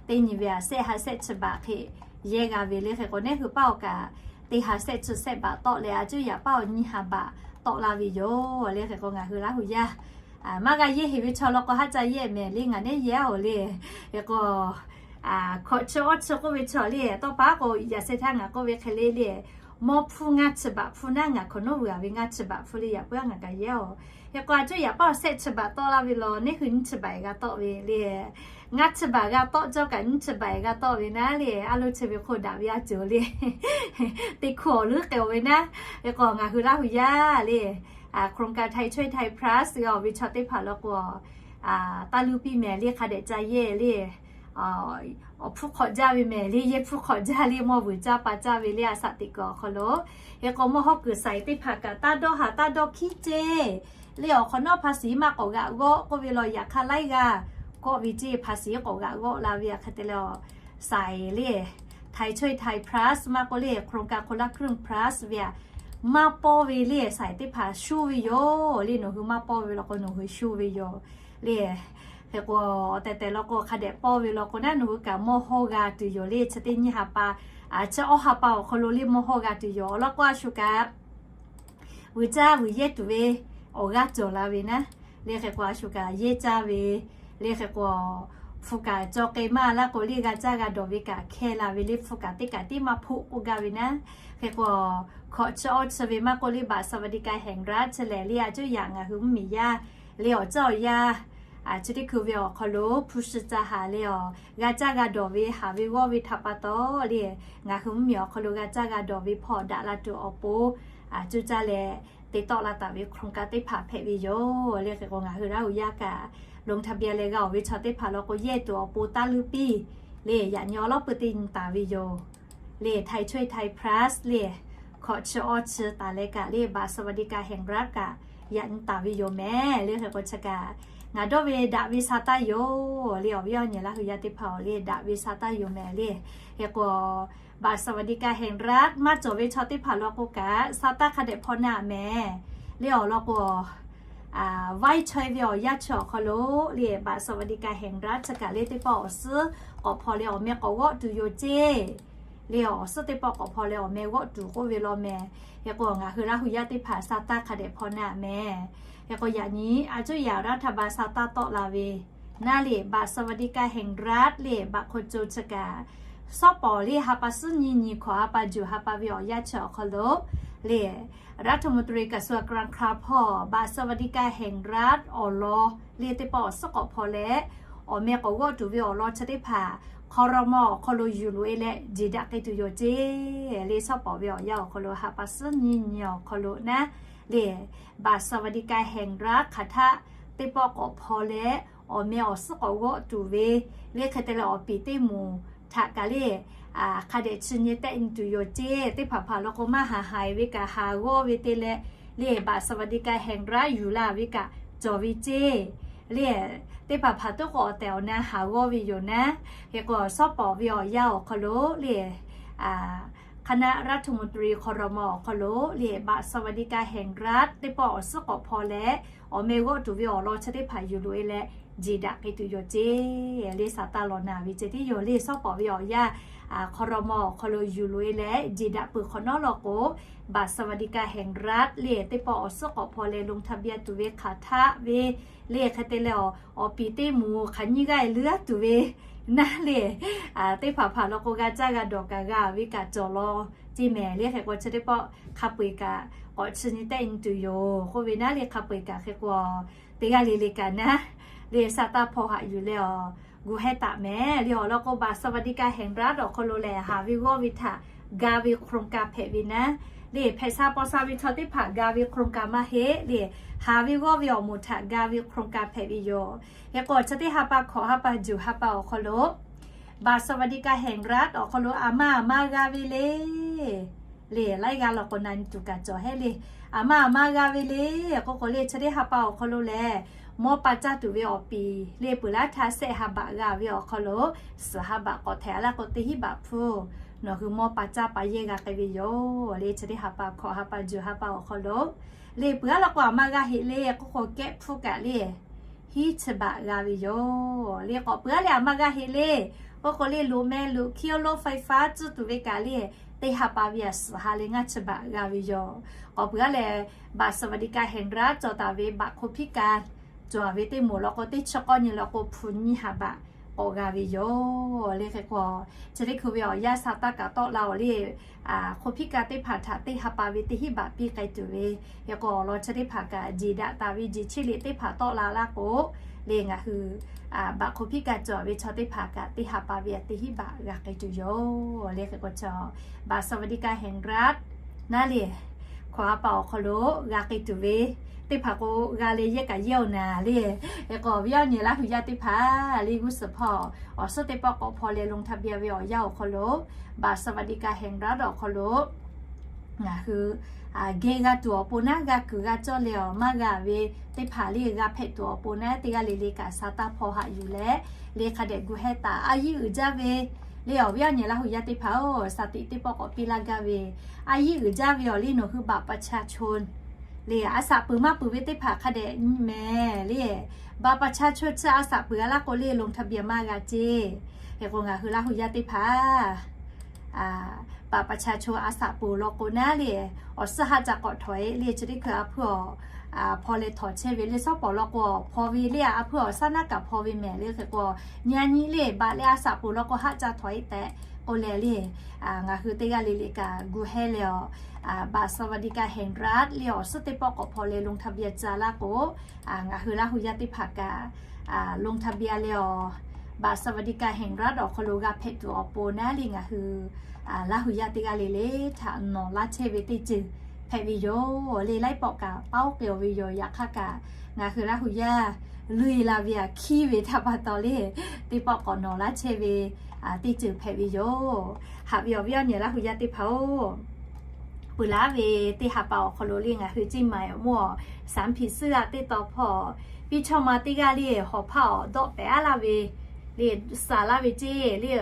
teˇ nyi ve a shehˆ ha shehˆ chi baꞈ hk'e yehˇ g'a ve le. Hk'e k'o, neˉ hui paˇ-oˬ kaꞈ, teˇ ha shehˆ chi shehˆ baꞈ tawˆ leh a cuˇ yaꞈ paˇ-oˬ nyiˇ ha baꞈ tawˆ la ve yoˬ le. Hk'e k'o, ngaˬ hui Laˇ huˍ yaˇ maˇ g'a yehˇ heꞈ ve chaw law k'o, haˉ ca yehˇ mehˍ le, ngaˬ neˉ yehˇ-oˬ le. Hk'e k'o, hkawꞈ chi awˇ chi k'oˆ ve chaw le, tawˇ pa k'o yaꞈ sheh htaˇ ngaˬ k'oˆ ve hk'e le le, mawˇ hpfuhˇ ngaˇ chi baꞈ hpfuhˇ naˉ ngaˬ hk'awꞈ nawˉ vuiˬ-a ve ngaˇ chi baꞈ hpfuhˇ le, yaꞈ puiˉ-aˬ ngaˬ kaꞈ yehˇ-oˬ. Hk'e k'o, a cuˇ yaꞈ paˇ shehˆ chi baꞈ tawˆ laˇ ve law, neˉ hui nyiˇ chi baꞈ-eˬ g'a tawˆ ve le. Ngaˇ chi baꞈ g'a tawˆ cawˇ kaꞈ nyiˇ chi baꞈ-eˬ g'a tawˆ ve naˉ le, a lo chi ve hk'oˆ daꞈ ve a ceuˬ le. Teˇ hkuˇ awˬ leuˉ k'ai-oˬ ve naˉ. Hk'e k'o, ngaˬ hui Laˇ huˍ yaˇ le, โครงการไทยช่วยไทย plus g'a-oˬ ve chaw teˇ hpaˍ law k'o, taˇ luˇ piˇ mehˍ le, hk'a dehꞈ ca yehˇ le. Awˬ hpfuhˇ hk'awꞈ jaˇ ve mehˍ le, yehˇ hpfuhˇ hk'awꞈ jaˇ le, mawˇ vuiˬ caˇ pa caˇ ve le, a shaꞈ teꞈ kuiˬ awˬ hk'aw lo. Hk'e k'o, mawˇ hawˉ kuiˬ saiˍ teˇ hpaˍ kaꞈ taˇ dawˇ haˍ taˇ dawˇ hkiˉ ceˇ le. Awˬ hk'awꞈ nawˉ ภาษี maˇ k'awꞈ g'aꞈ g'awˆ k'oˆ ve law, yaꞈ hk'aˇ laiˉ g'aˇ kawˆ ve ceˇ, ภาษี k'awꞈ g'aꞈ g'awˆ la ve. Hk'e te leh, saiˍ le, ไทยช่วยไทย plus maˇ k'oˆ le โครงการคนละครึ่ง plus ve aꞈ, maˇ pawˇ ve le saiˍ teˇ hpaˍ shuˇ ve yoˬ le. Nawˬ hui maˇ pawˇ ve law k'o nawˬ hui shuˇ ve yoˬ le. Hk'e k'o, awˬ tehˬ tehˬ law k'o hk'a dehꞈ pawˇ ve law k'o naˉ, nawˬ hui kaꞈ mawˇ hawˇ g'a tuˬ yoˬ le. Chi teˇ nyiˇ ha pa, chi awˇ ha pa awˬ hk'aw lo le mawˇ hawˇ g'a tuˬ yoˬ. Awˬ lawn k'o, a shu kaꞈ vuiˬ caˇ vuiˬ yehˇ tuˬ ve awˬ g'aˇ cawˬ la ve naˉ le. Hk'e k'o, a shu kaꞈ yehˇ caˇ ve le. Hk'e k'o, hpu kaꞈ caw k'ai maˇ laˇ k'o le, g'a caˇ g'a dawˬ ve kaꞈ hkehˇ la ve le. Hpu kaꞈ teˇ kaꞈ tiˉ maˇ hpoˆ k'oˆ gaˇ ve naˉ. Hk'e k'o, hkawꞈ chi awˇ chi ve maˇ k'oˆ le บัตรสวัสดิการแห่งรัฐ chi lehˬ le, a cuˇ yaꞈ ngaˬ hui mvuhˇmiˬ yaˇ le, awˬ caˇ awˬ yaˇ chi teˇ hkui ve awˬ hk'aw lo hpu shi ca haˍ le, awˬ g'a caˇ g'a dawˬ ve haˍ ve g'awˇ ve htaꞈ pa taw le, ngaˬ hui mvuhˇmiˬ awˬ hk'aw lo g'a caˇ g'a dawˬ ve hpawˇ daꞈ la tuˬ awˬ pon, a cuˇ caˇ leh te tawˆ la taˍ ve โครงการ teˇ hpaˍ hpehꞈ ve yoˬ le. Hk'e k'o, ngaˬ hui Laˇ huˍ yaˇ kaꞈ ลงทะเบียน leh g'a-oˬ ve chaw teˇ hpaˍ law k'o, yehˇ tuˬ awˬ pon taˇ luˇ piˇ le. Yaꞈ nyi awˬ lawˉ peuˬ teˇ nyi taˍ ve yoˬ le. ไทยช่วยไทย plus le, hkawꞈ chi awˇ chi taˍ leh kaꞈ le, บัตรสวัสดิการแห่งรัฐ kaꞈ yaꞈ nyi taˍ ve yoˬ mehˍ le. Hk'e k'o, chi kaꞈ ngaˬ dawˇ ve daꞈ ve sha taˇ yoˬ le. Awˬ viˉ awˬ nyi Laˇ huˍ yaˇ teˇ hpaˍ-oˬ le, daꞈ ve sha taˇ yoˬ mehˍ le. Hk'e k'o, บัตรสวัสดิการแห่งรัฐ maˇ cawˬ ve chaw teˇ hpaˍ law k'o kaꞈ, sha taˇ hk'a dehꞈ hpaw na mehˍ le. Awˬ lawn k'o, vaiˇ chaweh ve awˬ yanˇ chi awˬ hk'aw lo le, บัตรสวัสดิการแห่งรัฐ chi kaꞈ le teˇ pawˆ awˬ suhˉ k'awꞈ hpaw leh awˬ meh k'awꞈ g'awˆ tuˬ yoˬ ceˇ le. Awˬ suhˉ teˇ pawˆ k'awꞈ hpaw leh awˬ meh g'awˆ tuˬ k'oˆ ve law mehˍ. Hk'e k'o, ngaˬ hui Laˇ huˍ yaˇ teˇ hpaˍ sha taˇ hk'a dehꞈ hpaw na mehˍ. Hk'e k'o, yaꞈ nyi a cuˇ yaꞈ รัฐบาล sha taˇ tawˆ la ve naˉ le, บัตรสวัสดิการแห่งรัฐ le, บัตรคนจน chi kaꞈ, shawˉ pawˍ le ha pa suhˉ nyiˇ nyi hkawꞈ ha pa juˬ ha pa ve awˬ yanˇ chi awˬ hk'aw lo le, รัฐมนตรีกระทรวงการคลัง hpawˇ บัตรสวัสดิการแห่งรัฐ awˬ lawn le teˇ pawˆ awˬ suhˉ k'awꞈ hpaw leh, awˬ meh k'awꞈ g'awˆ tuˬ ve awˬ lawn chi teˇ hpaˍ ครม. awˬ hk'aw lo yuˬ loꞈ-e leh jeˬ daꞈ k'ai tuˬ yoˬ ceˇ le. Shawˉ pawˍ ve awˬ yanˇ awˬ hk'aw lo ha pa suhˉ nyiˇ nyi awˬ hk'aw lo naˉ le, บัตรสวัสดิการแห่งรัฐ hk'aˬ htaˆ teˇ pawˆ k'awꞈ hpaw leh, awˬ meh awˬ suhˉ k'awꞈ g'awˆ tuˬ ve le. Hk'e te leh awˬ piˍ teˇ moˍ htaꞈ kaꞈ le, hk'a dehꞈ chi nyi tehˆ nyi tuˬ yoˬ ceˇ. Teˇ hpaˍ hpaˍ law k'o, maˇ haˍ haiˬ ve kaꞈ haˍ g'awˇ ve te leh le, บัตรสวัสดิการแห่งรัฐ yuˬ la ve kaꞈ cawˬ ve ceˇ le. Teˇ hpaˍ hpaˍ toˉ k'o, awˬ tehˬ awˬ na haˍ g'awˇ ve yoˬ naˉ. Hk'e k'o, shawˉ pawˍ ve awˬ yanˇ awˬ hk'aw lo le, คณะรัฐมนตรี ครม. awˬ hk'aw lo le, บัตรสวัสดิการแห่งรัฐ teˇ pawˆ awˬ suhˉ k'awꞈ hpaw leh, awˬ meh g'awˆ tuˬ ve awˬ lawn chi teˇ hpaˍ yuˬ loꞈ-e leh jeˬ daꞈ k'ai tuˬ yoˬ ceˇ le. Sha taˇ law na ve ceh tiˉ yoˬ le. Shawˉ pawˍ ve awˬ yanˇ ครม. awˬ hk'aw lo yuˬ loꞈ-e leh jeˬ daꞈ peuˬ hk'awꞈ nawˉ law k'o, บัตรสวัสดิการแห่งรัฐ le teˇ pawˆ awˬ suhˉ k'awꞈ hpaw leh ลงทะเบียน tuˬ ve hk'aˬ htaˆ ve le. Hk'e te leh awˬ piˍ teˇ moˍ hk'aˬ nyiˇ g'aˇ-e leuˉ tuˬ ve naˉ le, teˇ hpaˍ hpaˍ law k'o, g'a caˇ g'a dawˬ kaꞈ g'a ve kaꞈ cawˬ law ceˇ mehˍ le. Hk'e k'o, chi teˇ pawˆ hk'a peu-eˬ kaꞈ k'awꞈ chi nyi tehˆ nyi tuˬ yoˬ k'oˆ ve naˉ le. Hk'a peu-eˬ kaꞈ hk'e k'o, teˇ g'aˇ le le kaꞈ naˉ le, sha taˇ hpaw haꞈ yuˬ leh awˬ gu hehˉ taˍ mehˍ le. Awˬ lawn k'o, บัตรสวัสดิการแห่งรัฐ awˬ hk'aw lo lehˬ, haˍ ve g'awˇ ve htaꞈ ga ve โครงการ hpehꞈ ve naˉ le. Hpehꞈ sha paw sha ve chaw teˇ hpaˍ ga ve โครงการ maˇ heˆ le. Haˍ ve g'awˇ ve awˬ moˍ htaꞈ ga ve โครงการ hpehꞈ ve yoˬ. Hk'e k'o, chi teˇ ha pa hkawꞈ ha pa juˬ ha pa awˬ hk'aw lo บัตรสวัสดิการแห่งรัฐ awˬ hk'aw lo aˬ ma aˬ ma g'a ve le. Le laiˉ g'aˇ law k'o na nyi tuˬ kaꞈ cawˬ hehˉ le. Aˬ ma aˬ ma g'a ve le k'oˆ k'o le, chi teˇ ha pa awˬ hk'aw lo lehˬ, mawˇ pa caˇ tuˬ ve awˬ piˍ le peuˬ laˇ htaˇ shehˆ ha baꞈ g'a ve awˬ hk'aw lo, suhˍ ha baꞈ k'awꞈ htehꞈ laˇ k'o teˇ hinˉ baꞈ hpfuhˇ nawˬ hui mawˇ pa caˇ pa yehˇ g'a k'ai ve yoˬ le. Chi teˇ ha pa hkawꞈ ha pa juˬ ha pa awˬ hk'aw lo le peuˬ aˉ law k'o aˬ ma g'a heꞈ le k'oˆ k'o, kehˉ hpfuhˇ kaꞈ le hiˉ chi baꞈ g'a ve yoˬ le. K'awꞈ peuˬ aˉ leh aˬ ma g'a heꞈ le k'oˆ k'o le, loꞈ meh loꞈ hkiˇ oˇ lonˉ ไฟฟ้า tcuhˇ tuˬ ve kaꞈ le teˇ ha pa ve aꞈ suhˍ ha leh ngaˇ chi baꞈ g'a ve yoˬ. K'awꞈ peuˬ aˉ leh บัตรสวัสดิการแห่งรัฐ cawˬ taˍ ve บัตรคนพิการ cawˬ ve teˇ moˍ law k'o teˇ chi k'awˇ nyi law k'o hpu nyiˇ ha baꞈ k'awꞈ g'a ve yoˬ le. Hk'e k'o chi teˇ hkui ve awˬ yanˇ sa taˇ kaꞈ tawˆ la awˬ le, คนพิการ teˇ hpaˍ htaꞈ teˇ ha pa ve teˇ hinˉ baꞈ piˇ k'ai tuˬ ve, hk'e k'o awˬ lawn chi teˇ hpaˍ kaꞈ jeˬ daꞈ taˍ ve jeˬ cheˇ liꞈ teˇ hpaˍ tawˆ la laˇ k'o le, ngaˬ hui บัตรคนพิการ cawˬ ve chaw teˇ hpaˍ kaꞈ teˇ ha pa ve teˇ hinˉ baꞈ g'a k'ai tuˬ yoˬ le. Hk'e k'o chaw บัตรสวัสดิการแห่งรัฐ naˉ le hkawꞈ ha pa awˬ hk'aw lo g'a k'ai tuˬ ve teˇ hpaˍ k'o, g'a leh yehˇ kaꞈ yehˇ-oˬ naˍ le. Hk'e k'o awˬ viˉ awˬ nyi Laˇ huˍ yaˇ teˇ hpaˍ le g'uˇ suhˍ hpawˇ awˬ suhˉ teˇ pawˆ k'awꞈ hpaw leh ลงทะเบียน ve awˬ yanˇ awˬ hk'aw lo บัตรสวัสดิการแห่งรัฐ awˬ hk'aw lo ngaˬ hui geh g'a tuˬ awˬ pon naˉ, g'a kuiˬ g'a cawˇ leh awˬ maˇ g'a ve teˇ hpaˍ le g'a hpehꞈ tuˬ awˬ pon naˉ, teˇ g'aˇ le le kaꞈ sa taˇ hpaw haꞈ yuˬ leh le hk'a dehꞈ gu heh taˍ. A yiˉ uiˍ jaˇ ve le awˬ viˉ awˬ nyi Laˇ huˍ yaˇ teˇ hpaˍ-oˬ, sa tiꞈ teˇ pawˆ k'awꞈ piˇ laˇ gaˇ ve, a yiˉ uiˍ jaˇ ve awˬ le nawˬ hui บัตรประชาชน le aˬ saꞈ peuˬ maˇ peuˬ ve teˇ hpaˍ hk'a dehꞈ nyi mehˍ le. บัตรประชาชน chi aˬ saꞈ peuˬ a laˇ k'o le ลงทะเบียน maˇ g'a ceˇ. Hk'e k'o ngaˬ hui Laˇ huˍ yaˇ teˇ hpaˍ บัตรประชาชน aˬ saꞈ peuˬ law k'o naˉ le, awˬ suhˉ haˆ ca k'awꞈ htawꞈ-e le. Chi teˇ hkui a hpuˇ awˬ hpaw leh htawꞈ chehˇ ve le, shawˉ pawˍ law k'o hpaw ve le, a hpuˇ awˬ shaˉ naˉ kaꞈ hpaw ve mehˍ le. Hk'e k'o nyi a nyi le บัตร leh aˬ saꞈ peuˬ law k'o haˆ ca htawꞈ-e tehꞈ k'oˆ leh le, ngaˬ hui teˇ g'aˇ le le kaꞈ gu heh leh awˬ บัตรสวัสดิการแห่งรัฐ le awˬ suhˉ teˇ pawˆ k'awꞈ hpaw leh ลงทะเบียน ca laˇ k'o, ngaˬ hui Laˇ huˍ yaˇ teˇ hpaˍ kaꞈ ลงทะเบียน leh awˬ บัตรสวัสดิการแห่งรัฐ awˬ hk'aw lo g'a hpehꞈ tuˬ awˬ pon naˉ le ngaˬ hui Laˇ huˍ yaˇ teˇ g'aˇ le le htaꞈ nawˬ laˇ chehˇ ve teˇ ceuˬ hpehꞈ ve yoˬ le. Laiˉ pawˆ kaꞈ paˉ oˉ k'ai-oˬ ve yoˬ. Yaꞈ hk'aˇ kaꞈ ngaˬ hui Laˇ huˍ yaˇ luˇ-e la ve aꞈ hkiˇ ve htaꞈ pa taw le, teˇ pawˆ k'awꞈ nawˬ laˇ chehˇ ve teˇ ceuˬ hpehꞈ ve yoˬ. Haꞈ ve awˬ viˉ awˬ nyi Laˇ huˍ yaˇ teˇ hpaˍ-oˬ, peuˬ laˇ ve teˇ ha pa awˬ hk'aw lo le ngaˬ hui ceˇ maˍ-e awˬ moˇ awˬ สามผิดเสื้อ teˇ taw hpawˇ piˇ chawˇ ma teˇ g'aˇ le hawˬ hpaˇ awˬ dawˆ pehˍ aˉ laˇ ve le, saˍ laˇ ve ceˇ le,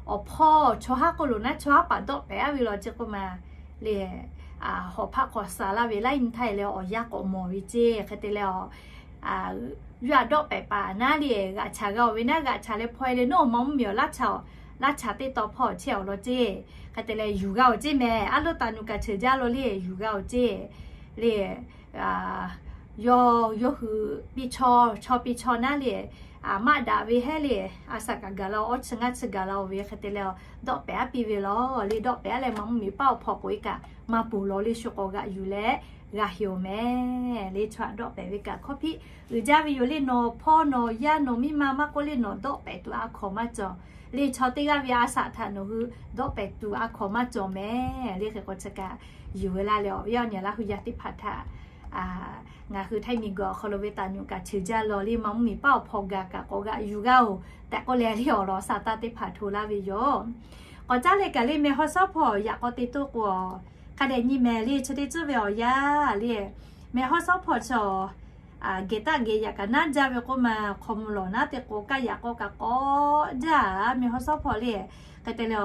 awˬ hpawˇ chaw haˉ k'oˆ loˬ naˉ chaw haˉ paˍ dawˆ pehˍ aˉ ve law ceˇ k'oˆ ma le, hawˬ hpaˇ hk'aw saˍ laˇ ve laiˉ nyi htaˇ leh awˬ yanˇ k'awꞈ mawˬ ve ceˇ. Hk'e te leh awˬ, yawˇ aꞈ dawˆ pehˍ paˍ naˉ le, g'aꞈ chaˍ g'a-oˬ ve naˉ g'aꞈ chaˍ leh hpaw-e leh nawˬ ma mvuhˇmiˬ awˬ laˇ chaˍ, laˇ chaˍ teˇ taw hpawˇ chehˇ awˬ law ceˇ. Hk'e te leh yuˬ g'a-oˬ ceˇ mehˍ. Aˉ loˉ taˍ nuˬ kaꞈ cheuˬ jaˇ law le yuˬ g'a-oˬ ceˇ le. Yawˇ yawˇ hui piˇ chawˇ, chaw piˇ chawˇ naˉ le, maˆ daꞈ ve hehˉ le, a saˍ kaꞈ gaˬ la-oˬ, awˇ chi ngaˇ chi gaˬ la-oˬ ve hk'e te leh dawˆ pehˍ aˉ piˇ ve law le. Dawˆ pehˍ aˉ leh ma mvuhˇmiˬ paˉ awˬ hpawˇ k'oꞈ-e kaꞈ maˇ ponˬ law le, shu k'awꞈ g'aꞈ yuˬ leh g'a heˍ-oˬ mehˍ le. Chaw aꞈ dawˆ pehˍ ve kaꞈ hkawˇ hpiˆ uiˍ jaˇ ve yoˬ le. Nawˬ hpawˇ nawˬ yaˇ nawˬ miˇ ma maˇ k'oˆ le nawˬ dawˆ pehˍ tuˬ a hkawnˍ maˇ cawˬ le. Chaw teˇ g'aˇ ve a saˍ htaꞈ nawˬ hui dawˆ pehˍ tuˬ a hkawnˍ maˇ cawˬ mehˍ le. Hk'e k'o chi kaꞈ yuˬ ve laˇ leh awˬ viˉ awˬ nyi Laˇ huˍ yaˇ teˇ hpaˍ htaꞈ ngaˬ hui Htaiˇ miˬguiˬ awˬ hk'aw lo ve taˍ nuˬ kaꞈ cheuˬ jaˇ law le, ma mvuhˇmiˬ paˉ awˬ hpawˇ gaˬ kaꞈ k'awꞈ g'aꞈ yuˬ g'a-oˬ tehꞈ k'oˆ leh le awˬ lawn sa taˇ teˇ hpaˍ hto laˇ ve yoˬ. K'awꞈ caˉ leh kaꞈ le mehˬ haw shawˉ hpawˇ yaꞈ k'aw te toˆ k'o, hk'a dehꞈ nyi mehˍ le. Chi teˇ tcuhˉ ve awˬ yanˇ le, mehˬ haw shawˉ hpawˇ chaw geh taˆ geh yaꞈ kaꞈ naˉ jaˇ ve k'oˆ ma, hk'aw mvuh lawˬ naˉ te k'o kaˇ yaꞈ k'aw kaꞈ k'awꞈ jaˇ. Mehˬ haw shawˉ hpawˇ le, hk'e te leh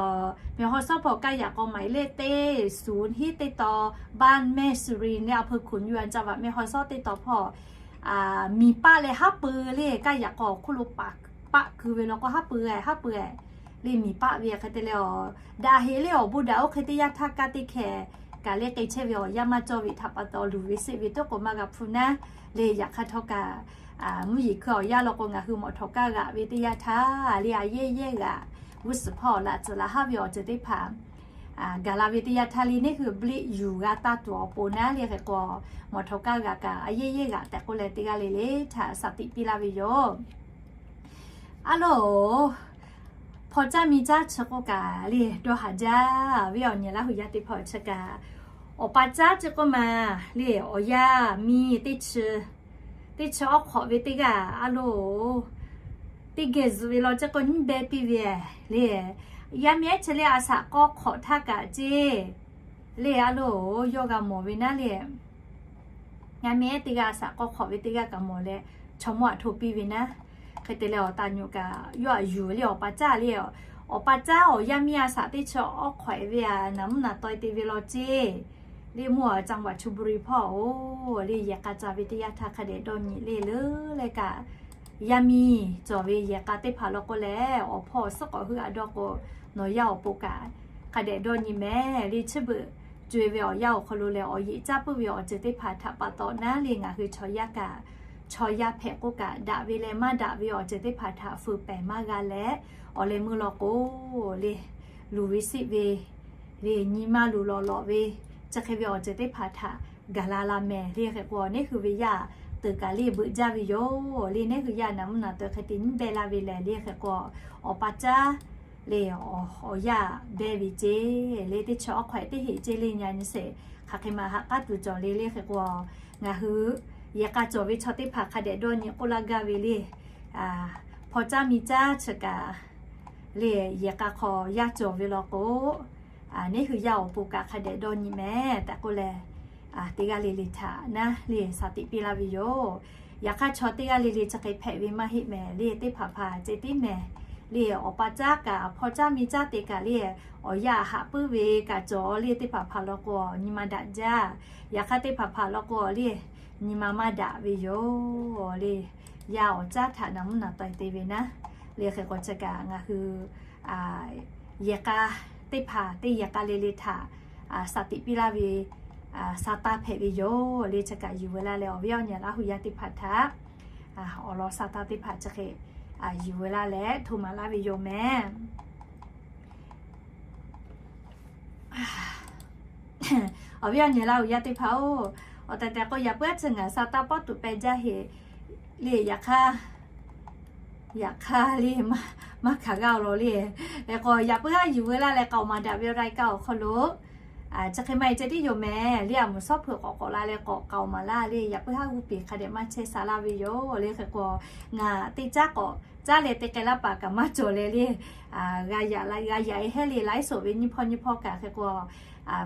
mehˬ haw shawˉ hpawˇ kaˇ yaꞈ k'aw หมายเลข teˇ suˍ hiˉ teˇ taw บ้านแม่สุริน le อำเภอขุนยวน จังหวัดแม่ฮ่องสอน teˇ taw hpawˇ miˬ paˆ leh haˉ pui le kaˇ yaꞈ k'aw awˬ hk'oˆ lo paˆ ku ve law k'o haˉ pui-e haˉ pui-e le miˬ paˆ ve hk'e te leh awˬ daꞈ heˍ le awˬ bon daꞈ oˇ hk'e teˇ yanˇ htaˇ kaˇ teˇ hkeh kaꞈ le k'ai chehˇ ve awˬ yanˇ maˇ cawˇ ve htaꞈ pa taw luˬ ve seˆ ve toˆ k'o maˇ g'a hpuˇ naˉ le. Yaꞈ hk'aˇ htawˇ kaꞈ mvuhˇ yeˬ hkui awˬ yanˇ law k'o ngaˬ hui mawˬ htawꞈ kaˇ g'aꞈ ve teˇ yanˇ htaˇ le a yehˇ yehˇ g'aꞈ g'uˇ suhˍ hpawˇ laꞈ tcuhˍ laꞈ haˉ ve awˬ ceuˬ teˇ hpaˍ gaˬ la ve teˇ yanˇ htaˇ le neˇ hui bliˆ yuˬ g'a taˇ tuˬ awˬ pon naˉ le. Hk'e k'o mawˬ htawꞈ kaˇ g'aꞈ kaꞈ a yehˇ yehˇ g'aꞈ tehꞈ k'oˆ leh teˇ g'aˇ le le htaꞈ shaˍ tiꞈ piˇ laˇ ve yoˬ. Aˉ loˬ, hpaw caˇ miˇ caˇ chi k'oˆ kaꞈ le dawˇ haˍ jaˇ ve awˬ nyi Laˇ huˍ yaˇ teˇ hpaˍ chi kaꞈ awˬ pa caˉ chi k'oˆ ma le awˬ yaˇ miˇ teˇ chi, teˇ chi awˉ hk'awꞈ ve teˇ g'aˇ aˉ loˬ teˇ geh zuhꞈ ve law ceˇ k'o nyiˉ beh piˇ ve le. Yaˇ miˇ ehˉ chi le a shaꞈ k'aw hk'awꞈ htaˇ kaꞈ ceˇ le, a loˬ yawˇ g'a mawˬ ve naˉ le. Yaˇ miˇ ehˉ teˇ g'aˇ a shaꞈ k'aw hk'awꞈ ve teˇ g'aˇ kaꞈ mawˬ leh, chaw mawˇ aꞈ hto piˇ ve naˉ. Hk'e te leh awˬ taˍ nyoꞈ kaꞈ yawˇ aꞈ yuˬ le awˬ pa caˉ le. Awˬ pa caˉ awˬ yaˇ miˇ a shaꞈ teˇ chi awˉ hk'awꞈ e ve a naˍ mvuhˇ naˍ taweh te ve law ceˇ le. Mvuhˇ a จังหวัดชลบุรี hpawˇ-oˬ le, yehˬ k'a ca ve teˇ yanˇ htaˇ hk'a dehꞈ dawˇ nyi le leuˉ leh kaꞈ, yaˇ miˇ cawˬ ve yehˬ k'a teˇ hpaˍ law k'o lehˬ, awˬ hpawˇ awˬ suhˉ k'awꞈ heuˆ a dawˇ k'o, nawˬ yaˇ awˬ pon kaꞈ hk'a dehꞈ dawˇ nyi mehˍ le. Chi beuꞈ co e ve awˬ yanˇ awˬ hk'aw lo lehˬ, awˬ yeꞈ caˇ puiˉ ve awˬ ceuˬ teˇ hpaˍ htaꞈ pa taw naˉ le, ngaˬ hui chaw yaˇ kaꞈ, chaw yaˇ hpehꞈ k'oˆ kaꞈ, daꞈ ve leh maˇ daꞈ ve awˬ ceuˬ teˇ hpaˍ htaꞈ fuiˍ pehˍ maˇ g'a leh, awˬ leh meuˇ law k'o le, luˬ ve siˆ ve le, nyi ma luˬ lawꞈ lawꞈ ve, chi hk'e ve awˬ ceuˬ teˇ hpaˍ htaꞈ gaˬ la la mehˍ le. Hk'e k'o, neˉ hui ve yaˇ teˇ kaˬ le beuꞈ jaˇ ve yoˬ le. Neˉ hui yaˇ naˍ mvuhˇ naˍ taweh hk'e te nyiˉ beh laˇ ve lehˬ le. Hk'e k'o, awˬ pa caˉ le, awˬ yaˇ beh ve ceˇ le. Teˇ chi awˉ hk'awꞈ e teˇ heˆ ceˇ le, nyi nyi sheˍ hk'aˬ hk'e ma haꞈ k'aˉ tuˬ cawˬ le le. Hk'e k'o, ngaˬ hui yehˬ k'a cawˬ ve chaw teˇ hpaˍ hk'a dehꞈ dawˇ nyi k'oˆ laˇ gaˇ ve le. Hpaw caˇ miˇ caˇ chi kaꞈ le, yehˬ k'a hk'aw yaˇ cawˬ ve law k'o, neˉ hui yaˇ awˬ pon kaꞈ hk'a dehꞈ dawˇ nyi mehˍ tehꞈ k'oˆ leh, teˇ g'aˇ le le htaꞈ naˉ le shaˍ tiꞈ piˇ laˇ ve yoˬ. Yaꞈ hk'aˇ chaw teˇ g'aˇ le le chi hk'e hpehꞈ ve maˇ heˆ mehˍ le. Teˇ hpaˍ hpaˍ ceh tiˉ mehˍ le. Awˬ pa caˉ kaꞈ hpaw caˇ miˇ caˇ te kaꞈ le, awˬ yaˇ haꞈ puiˉ ve kaꞈ cawˬ le. Teˇ hpaˍ hpaˍ law k'o nyi ma daꞈ jaˇ. Yaꞈ hk'aˇ teˇ hpaˍ hpaˍ law k'o le, nyi ma maˇ daꞈ ve yoˬ le. Yaˇ awˬ caˉ htaꞈ naˍ mvuhˇ naˍ taweh te ve naˉ le. Hk'e k'o chi kaꞈ ngaˬ hui yehˬ k'a teˇ hpaˍ teˇ yehˬ k'a le le htaꞈ shaˍ tiꞈ piˇ laˇ ve, sha taˇ hpehꞈ ve yoˬ le. Chi kaꞈ yuˬ veu laˇ leh awˬ viˉ awˬ nyi Laˇ huˍ yaˇ teˇ hpaˍ htaꞈ awˬ lawn sha taˇ teˇ hpaˍ chi hk'e yuˬ veu laˇ leh hto maˍ laˇ ve yoˬ mehˍ. Awˬ viˉ awˬ nyi Laˇ huˍ yaˇ teˇ hpaˍ-oˬ, awˬ tehˬ tehˬ k'o yaꞈ puiˉ haˉ chi ngaˬ sha taˇ pawˆ tuˬ peh jaˇ heꞈ le. Yaꞈ hk'aˇ, yaꞈ hk'aˇ le, maˇ hkanˍ g'aˇ awˬ lawn le. Hk'e k'o yaꞈ puiˉ haˉ yuˬ veu laˇ leh k'aoˍ maˍ daꞈ ve awˬ รายการ awˬ hk'aw lo chi hk'e maˇ heˆ ceh tiˉ yoˬ mehˍ le. A muˍ shawˉ hpeuꞈ k'awꞈ k'awꞈ la leh k'awꞈ k'aoˍ maˍ laˇ le. Yaꞈ puiˉ haˉ g'uˇ peˬ hk'a dehꞈ maˇ chehˇ sha laˇ ve yoˬ le. Hk'e k'o ngaˬ teˇ caˉ k'awꞈ caˉ leh te k'ai laˇ paˍ kaꞈ maˇ cawˬ leh le. G'a yaꞈ e hehˉ le, ไลฟ์สด ve nyiˇ hpawˇ nyiˇ hpawˇ kaꞈ hk'e k'o,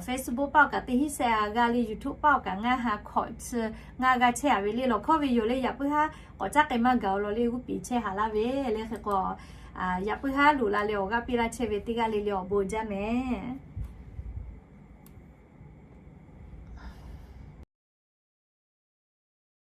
Facebook paˆ-oˬ kaꞈ teˇ hinˉ seh a g'a le, YouTube paˆ-oˬ kaꞈ ngaˇ ha hkawꞈ chi ngaˇ g'a chehˇ a ve le. Lawˬ hkawˇ ve yoˬ le. Yaꞈ puiˉ haˉ k'awꞈ caˉ k'ai maˇ gaˬ awˬ lawn le, g'uˇ peˬ chehˇ haˍ laˇ ve le. Hk'e k'o yaꞈ puiˉ haˉ loꞈ la leh awˬ g'aˇ piˇ laˇ chehˇ ve teˇ g'aˇ le le awˬ bon jaˇ mehˍ.